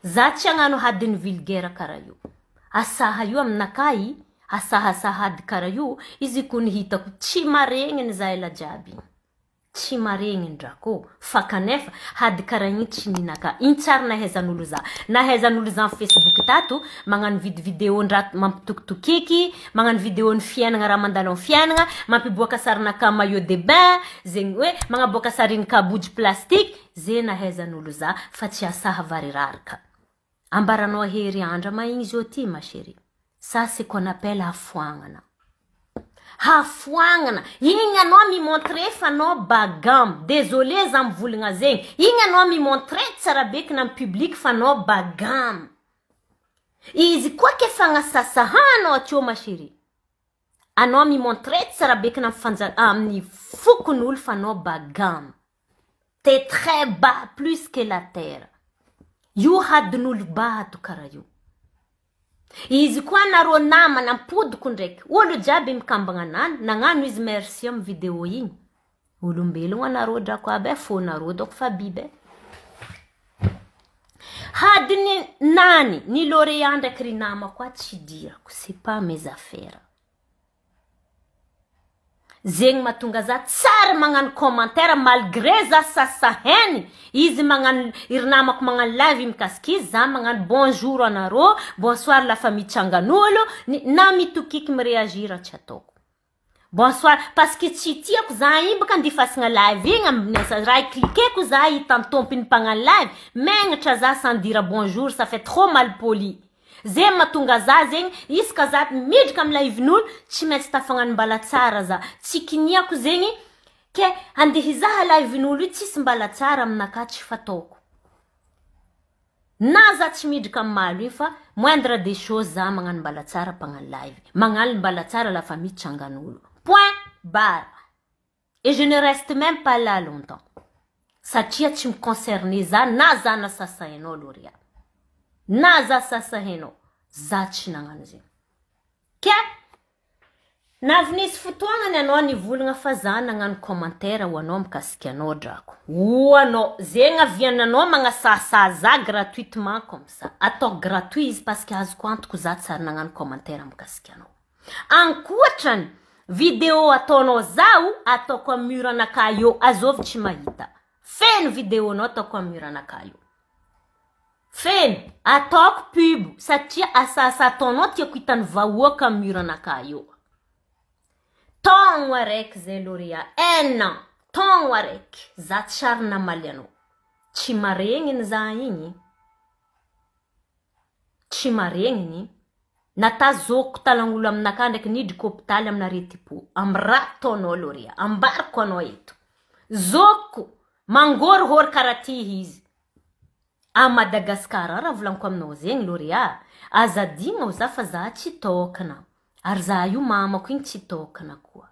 Za tsy hagnano hadiny vulgaire karaha io. Asaha io aminakahy, asahasahady karaha io, izy koa ny hitako tsy maregniny za ela jiaby igny. Tsy maregniny drako. Fa kanefa hady karaha igny tsy ninaka. Igny tsary nahaizan'olo za. Nahaizan'olo za amy Facebook tato, magnano vidéo ndra mampitokitokiky, magnano vidéo ny fiainagna raha mandalo amy fiainagna, mampiboaka sarinaka maillot de bain, zegny hoe magnaboaka sariny kabojy plastique, ze nahaizan'olo za fa tsy asaha variraraka. Ambaranao hery andra ma igny zao ty ma chérie. Ça, c'est qu'on appelle hafoagnana. Hafoagnana. Igny anao mimontre fa anao bagam. Désolé za mivolagna zegny. Igny anao mimontre tsara beky na amy public fa anao bagam. Izy koa ke fagnasasahanao atio ma chérie. Anao mimontre tsara beky na amin'ny fokon'olo fa anao bagam. T'es très bas plus que la terre. Io hadin'olo bato karaha io. Izy koa anareo namana ampodiko ndraiky. Olo jiaby mikambagna anany, nagnano izy merci amy vidéo igny. Olombelogno anareo drako aby e, fônareo dôko fa biby e. Hadiny nany ny lauréat ndraiky ry namako a tsy dirako, c'est pas mes affaires. Zegny mahatonga za tsary magnano commentaire malgré za sasaheny izy magnano iry namako magnano live mikasiky izy, za magnano bonjour anareo, bonsoir la famille tsangan'olo, na mitokiky miréagir tsy ataoko. Bonsoir, parce que tsy tiako za igny baka andifasagna live igny amin'ny raha cliqueko za hita tompony mpagnano live, megnatra za sans dire bonjour, ça fait trop mal poli. Ze mahatonga za zegny isaka za midriky amy live-n'olo tsy maintsy tafagnano mbala tsara za. Tsy kiniako zegny ke andeha hizaha live-n'olo io tsisy mbala tsara aminakahy, tsy fataoko. Na za tsy midriky amy malo io fa moindre des choses za magnano mbala tsara mpagnano live. Magnano mbala tsara la famille tsangan'olo. Point barre. Et je ne reste même pas là longtemps. Satria tsy miconcerné za na za nasasahinao Loria. Na za sasahinao. Za tsy nagnano zegny. Ke navy nisy fotoagnany anao nivolagna fa za nagnano commentaire ho anao mikasiky anao drako. Ho anao zegny aviananao magnasasa za gratuitement comme ça. Atao gratuit izy parce que azoko antoko za tsary nagnano commentaire mikasiky anao. Ankoatrany vidéo ataonao zaho ataoko amy mur anakahy eo, azovy tsy mahita. Feno vidéonao ataoko amy mur anakahy eo. Feno ataoko pub satria asasa ataonao tiako hitan'ny vahoaka amy mur anakahy eo. Taogno araiky zay Loria, un an, taogno araiky za tsary namaly anao. Tsy maregniny za igny. Tsy maregniny. Natazoko talagn'olo aminakahy ndraiky nidriky hôpitaly amina areti-po. Amy raha ataonao Loria, ambariko anao eto. Zoko mangôrihôry karaha ty izy. A Madagasikara raha volaniko aminao zegny Loria, aza adigna za fa za tsy tokana. Ary za io mamako igny tsy tokana koa.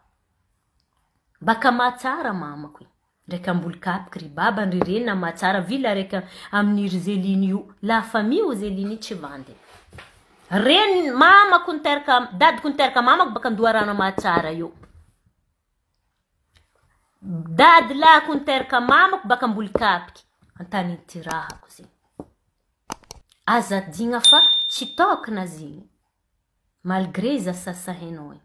Baka mahatsara mamako igny. Ndraiky amboly kapiky ry baba ry reny na mahatsara vila araiky amin'ny ry Zeliny io. La famille o Zeliny tsy vandy. Reny mamako niteraka, dadiko niteraka mamako baka andoharano mahatsara io. Dady lahako niteraka mamako baka amboly kapiky. Antany ty rahako zegny. Aza adigna fa tsy tokana zegny. Malgré izy asasahinao igny.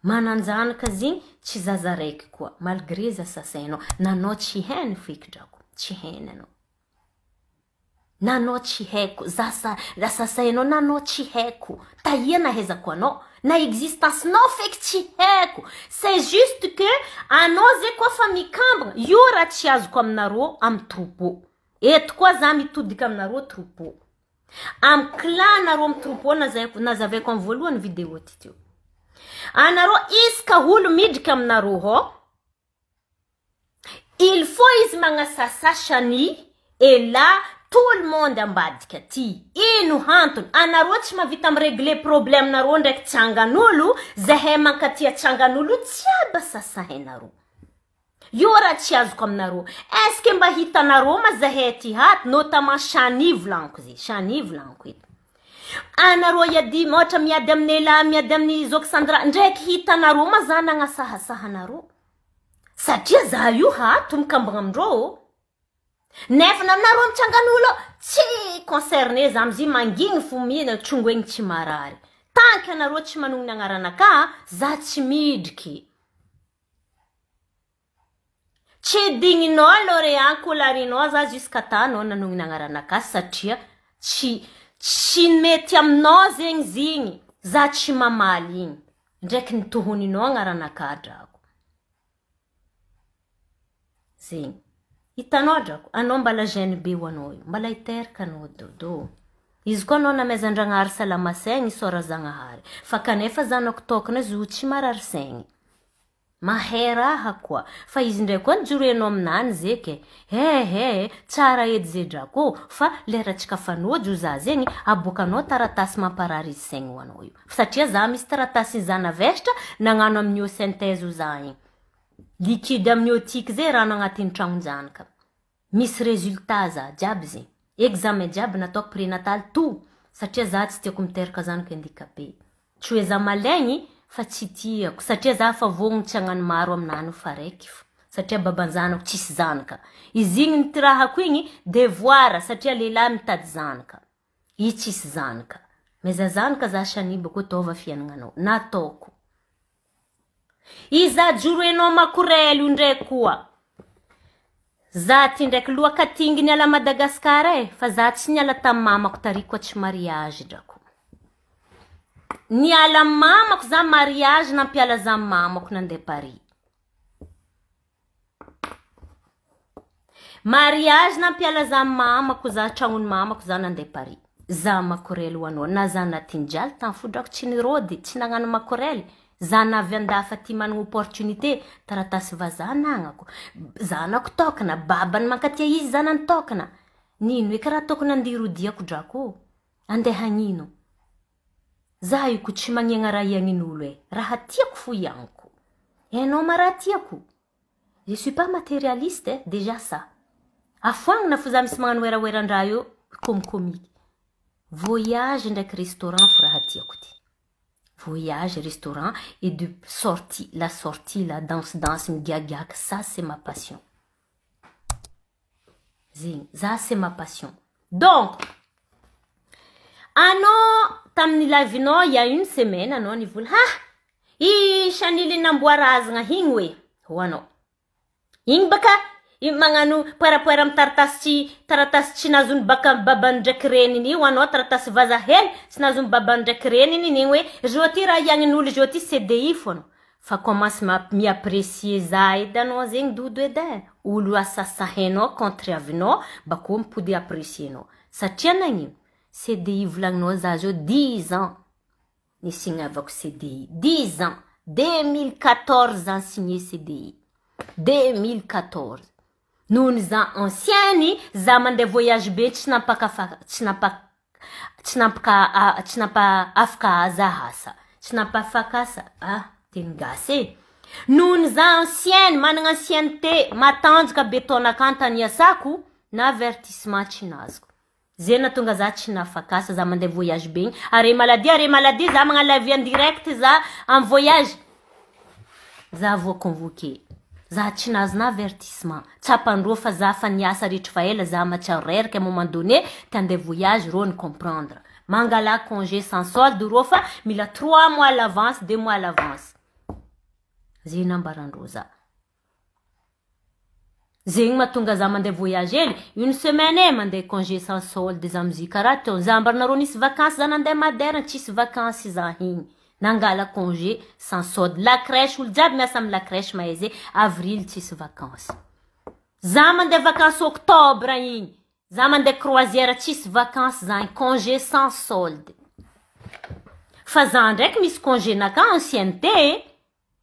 Mananjanaka zegny tsy zaza raiky koa. Malgré izy asasahinao. Nanao tsy hainy feky drako. Tsy hainy anao. Nanao tsy haiko. Za asasahinao nanao tsy haiko. Tahia nahaizako anao. Na existence-nao feky tsy haiko. C'est juste que anao zay koa fa mikambagna, io raha tsy azoko aminareo amy troupeau. Eto koa za mitodika aminareo troupeau. Amy clan-nareo amy troupeau nazavaiko amy voalohany vidéo ty teo. Anareo isaka olo midriky aminareo ao, il faut izy magnasasasany ela. Tout le monde ambadika aty. Ino hantony? Anareo tsy mahavita mi-régler problème nareo ndraiky tsangan'olo, zahay mankatia tsangan'olo jiaby sasahinareo. Io raha tsy azoko aminareo. Est-ce que mba hitanareo ma zahay ty hato, notamment Shani volaniko zay, Shani volaniko eto. Anareo iady ohatra miady amin'ny ela, miady amin'ny Zoky Sandra, ndraiky hitanareo ma za nagnasahasahanareo. Satria za io hato mikambagna amindreo. Nefa nareo mitsangan'olo tsy concerné za amizay mangigny fo mihina tsongoegny tsy marary. Tant que anareo tsy manognona agnaranaka, za tsy midriky. Tsy digninao lauréat kolarinao za jusqu'à tanao nanognona agnaranaka satria tsy mety aminao zegny zigny. Za tsy mamaly igny. Ndraiky nitohoninao agnaranaka drako. Zegny. Hitanao drako, anao mbala jeune be ho anao io, mbala hiteraka anao dodo. Izy koa anao namezan-dragnahary salama saigny isaora Zagnahary. Fa kanefa zanako tokana izy io tsy marary saigny. Mahay raha koa. Fa izy ndray koa nijoroenao aminany zeky. He he, tsara edy ze drako. Fa lera tsika fanojo za zegny, aboakanao taratasy mamparary izy saigny ho anao io. Satria za misy taratasy zana vestra nagnano amniosynthèse za igny. Liquide amniotique zay rano agnatin'ny tragnon-janaka. Misy résultat za jiaby zegny. Examen jiaby nataoko prénatal tout. Satria za tsy tiako miteraka zanako handicapé. Tsy hoe za malaigny fa tsy tiako. Satria za fa vogno tsy hagnano maro aminany fa raiky fo. Satria baban-janako tsisy zanaka. Izy igny nitirahako igny devoir satria lehilahy mitady zanaka. I tsisy zanaka. Mais za zanaka za Shani bako taova fiaignananao. Nataoko. Iza joroenao makorely io ndraiky koa. Za ty ndraiky lohakatingy niala Madagasikara e, fa za tsy niala tamin'ny mamako tary koa tsy mariage drako. Niala mamako za mariage nampiala za mamako nandeha Paris. Mariage nampiala za mamako za tragnony mamako za nandeha Paris. Za makorely ho anao na za natinjaly tamin'ny fodrako tsy nirôdy, tsy nagnano makorely. Za navy andafa aty manana opportunité, taratasy vazaha nagnako. Zanako tokana, babany mankatia izy zanany tokana. Nino eky raha tokony andeha irodiako drako? Andeha hagnino? Za io ko tsy magnegna raha iagnin'olo e. Raha tiako fo iagniko. Hainao ma raha tiako? Je suis pas matérialiste, déjà ça. Afoagnina fo za misy magnano werawera-ndraha io, komikomiky. Voyage ndraiky restaurant fo raha tiako ty. Voyage, restaurant et de sortie. La sortie, la danse, danse, migiagiaka, ça c'est ma passion. Zegny, za c'est ma passion. Donc, anao tamin'ny live-nao il y a une semaine, anao nivola, ha, i Shanily namboarazagna igny hoe, ho anao. Igny baka, i magnano poerapoera amy taratasy tsy nazony baka babany ndraiky reniny io, anao taratasy vazaha hely tsy nazony babany ndraiky reniny igny hoe, zo ty raha iaignin'olo zo ty CDI fô anao. Fa commence mi-apprécier za edy anao zegny dodo edy e. Olo asasahainao contre avinao, bakô mipody apprécier-nao. Satria nagnino? CDI volagninao za zao 10 ans. Nisignavako CDI. 10 ans. 2014 ans signé CDI. 2014. Noho za ancienne, za mandeha voyage be tsy nampaka fa, tsy nampaka, tsy nampaka, a, tsy nampa afaka za asa. Tsy nampafaka asa. Ah, teny gasy e. Noho za ancienne, manana ancienneté, matanjaka be taona akanta niasako, na avertissement tsy nazoko. Zay natonga za tsy nafaka asa, za mandeha voyage be igny. Are maladie, are maladie, za magnano live en direct za en voyage. Za voa convoqué. Za tsy nahazo na avertissement. Tsapandreo fa za fa niasa rehetra fa ela, za mahatsiaro reraka à un moment donné, te handeha voyage rô ny comprendre. Mangala congé sans solde rô fa mila 3 mois à l'avance, 2 mois à l'avance. Zay nambarandreo za. Zegny mahatonga za mandeha voyage hely, une semaine e mandeha congé sans solde za amizio karaha teo. Za ambaranareo nisy vacances za nandeha Madère, tsisy vacances za igny. Nangala congé sans solde. La crèche, olo jiaby miasa amy la crèche mahay zay, avril tsisy vacances. Za mandeha vacances octobre igny. Za mandeha croisière tsisy vacances za igny, congé sans solde. Fa za ndraiky misy congé naka ancienneté.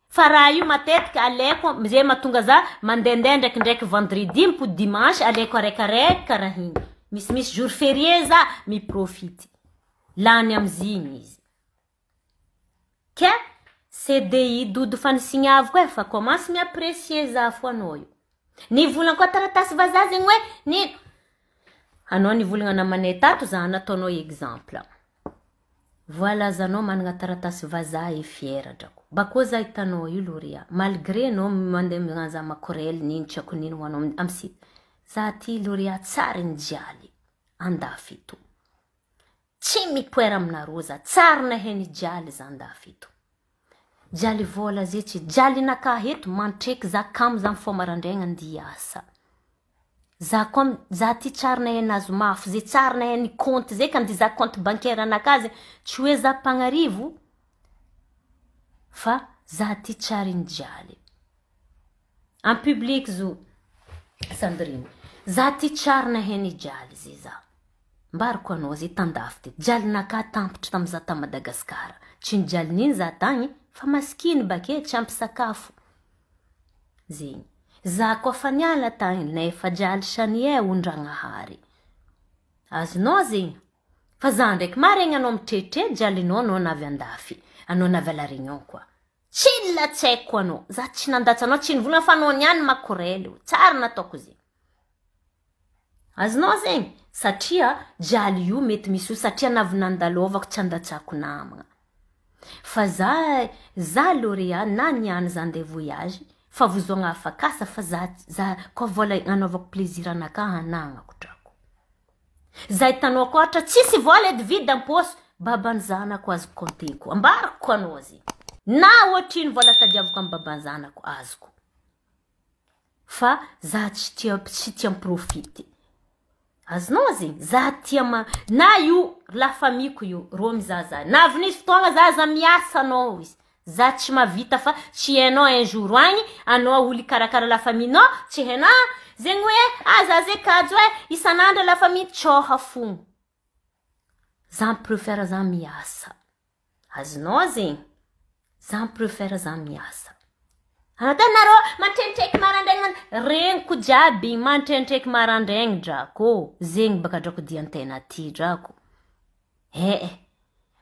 Fa raha io matetika aleko, zay mahatonga za mandehandeha ndraikindraiky vendredi mipody dimanche, aleko araikaraiky karaha igny. Misimisy jour férié za miprofity. Lany amizigny izy. Ke CDI dodo fa nisignaviko e fa commence miapprécier za fo anao io. Nivolagna koa taratasy vazaha zegny hoe nino. Anao nivolagna namanay tato za nataonao exemple. Voalazanao manana taratasy vazaha e fiera drako. Bakô za hitanao io Loria. Malgré anao mandeha magnano za makorely nino tsy haiko nino ho anao amy site. Za ty Loria tsary nijaly andafy eto. Tsy mipoera aminareo za, tsary nahay nijaly za andafy eto. Jaly vola zay tsy jaly nakahy eto mantreky za kamo za mifoha marandraigny andia asa. Za koa za ty tsary nahay nahazo mafy zay, tsary nahay ny compte zay ka andia za compte bancaire anakahy zay, tsy hoe za mpagnarivo fa za ty tsary nijaly. En public zo Sandrine, za ty tsary nahay nijaly zay za. Mbariko anao zay tandafy ty, jalinakahy tampitra tamiza ta Madagasikara. Tsy nijaly nino za tagny fa masikiny bake tsy ampy sakafo. Zegny. Za koa fa niala tagny nefa jaly sanie ondragnahary. Azonao zegny. Fa za ndraiky maregny anao mitretre jalinao anao navy andafy, anao navy à la Réunion koa. Tsy latsaiko anao, za tsy nandatsa anao, tsy nivolagna fa anao niany makorely, tsara nataoko zegny. Azonao zegny, satria jaly io mety misy io satria navy nandalovako tsy andatsako namagna. Fa za Loria na niany za andeha voyage, fa vozoagna afakasa fa za koa vola anaovako plaisir anakahy anagnako drako. Za hitanao koa ohatra tsisy vola edy vide am-paosy, babany zanako azoko compteko, ambarako anao zegny. Na ohatrino vola tadiaviko amy babany zanako azoko. Fa za tsy tia miprofity. Azonao zegny, za tia na io la famille-ko io, rô mizaha za. Na avy nisy fotoagna za aza miasa anao izy. Za tsy mahavita fa tsy hainao un jour agny, anao olo hikarakara la famille-nao, tsy hainao zegny hoe ah za zay kajo e, isan'andro la famille tsôha fogna. Za miprefère za miasa. Azonao zegny, za miprefère za miasa. Anareo mantrentraiky marandraigny, regniko jiaby mantrentraiky marandraigny drako. Zegny baka drako diantena ty drako. Eh,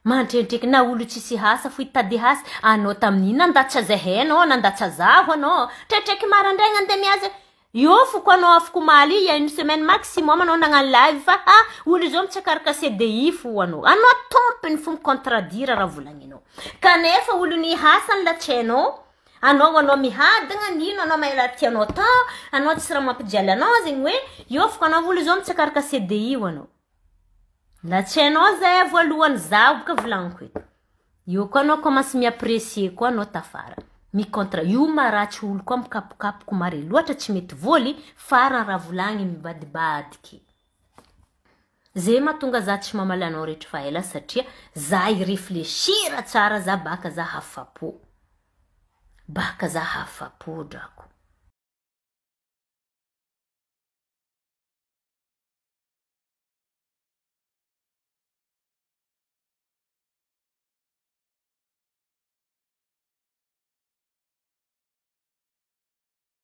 mantrentraiky na olo tsisy asa fo hitady asa, anao tamin'iny nandatsa zahay anao, nandatsa zaho anao. Trentraiky marandraigny andeha miasa. Io fo koa anao afaka omaly, il y a une semaine maximum anao nagnano live fa ah olo zao mitsakaraka CDI fo anao. Anao tompony fo micontredire raha volagninao. Kanefa olo nihasa ny latsainao, anao mihadagna nino anao mahay raha tianao atao, anao tsy raha mampijaly anao zegny hoe io fo anao olo zao mitsakaraka CDI ho anao. Latsainao zay voalohany zaho boka volagniko eto. Io koa anao commence miapprécier koa anao tafara. Micontre io maratsy olo koa mikapokapoko mare loatra tsy mety voly farany raha volagny mivadibadiky. Zay mahatonga za tsy mamaly anao rehetra fa ela satria za iréfléchir tsara za baka za hafapo. Baka za hafapo drako.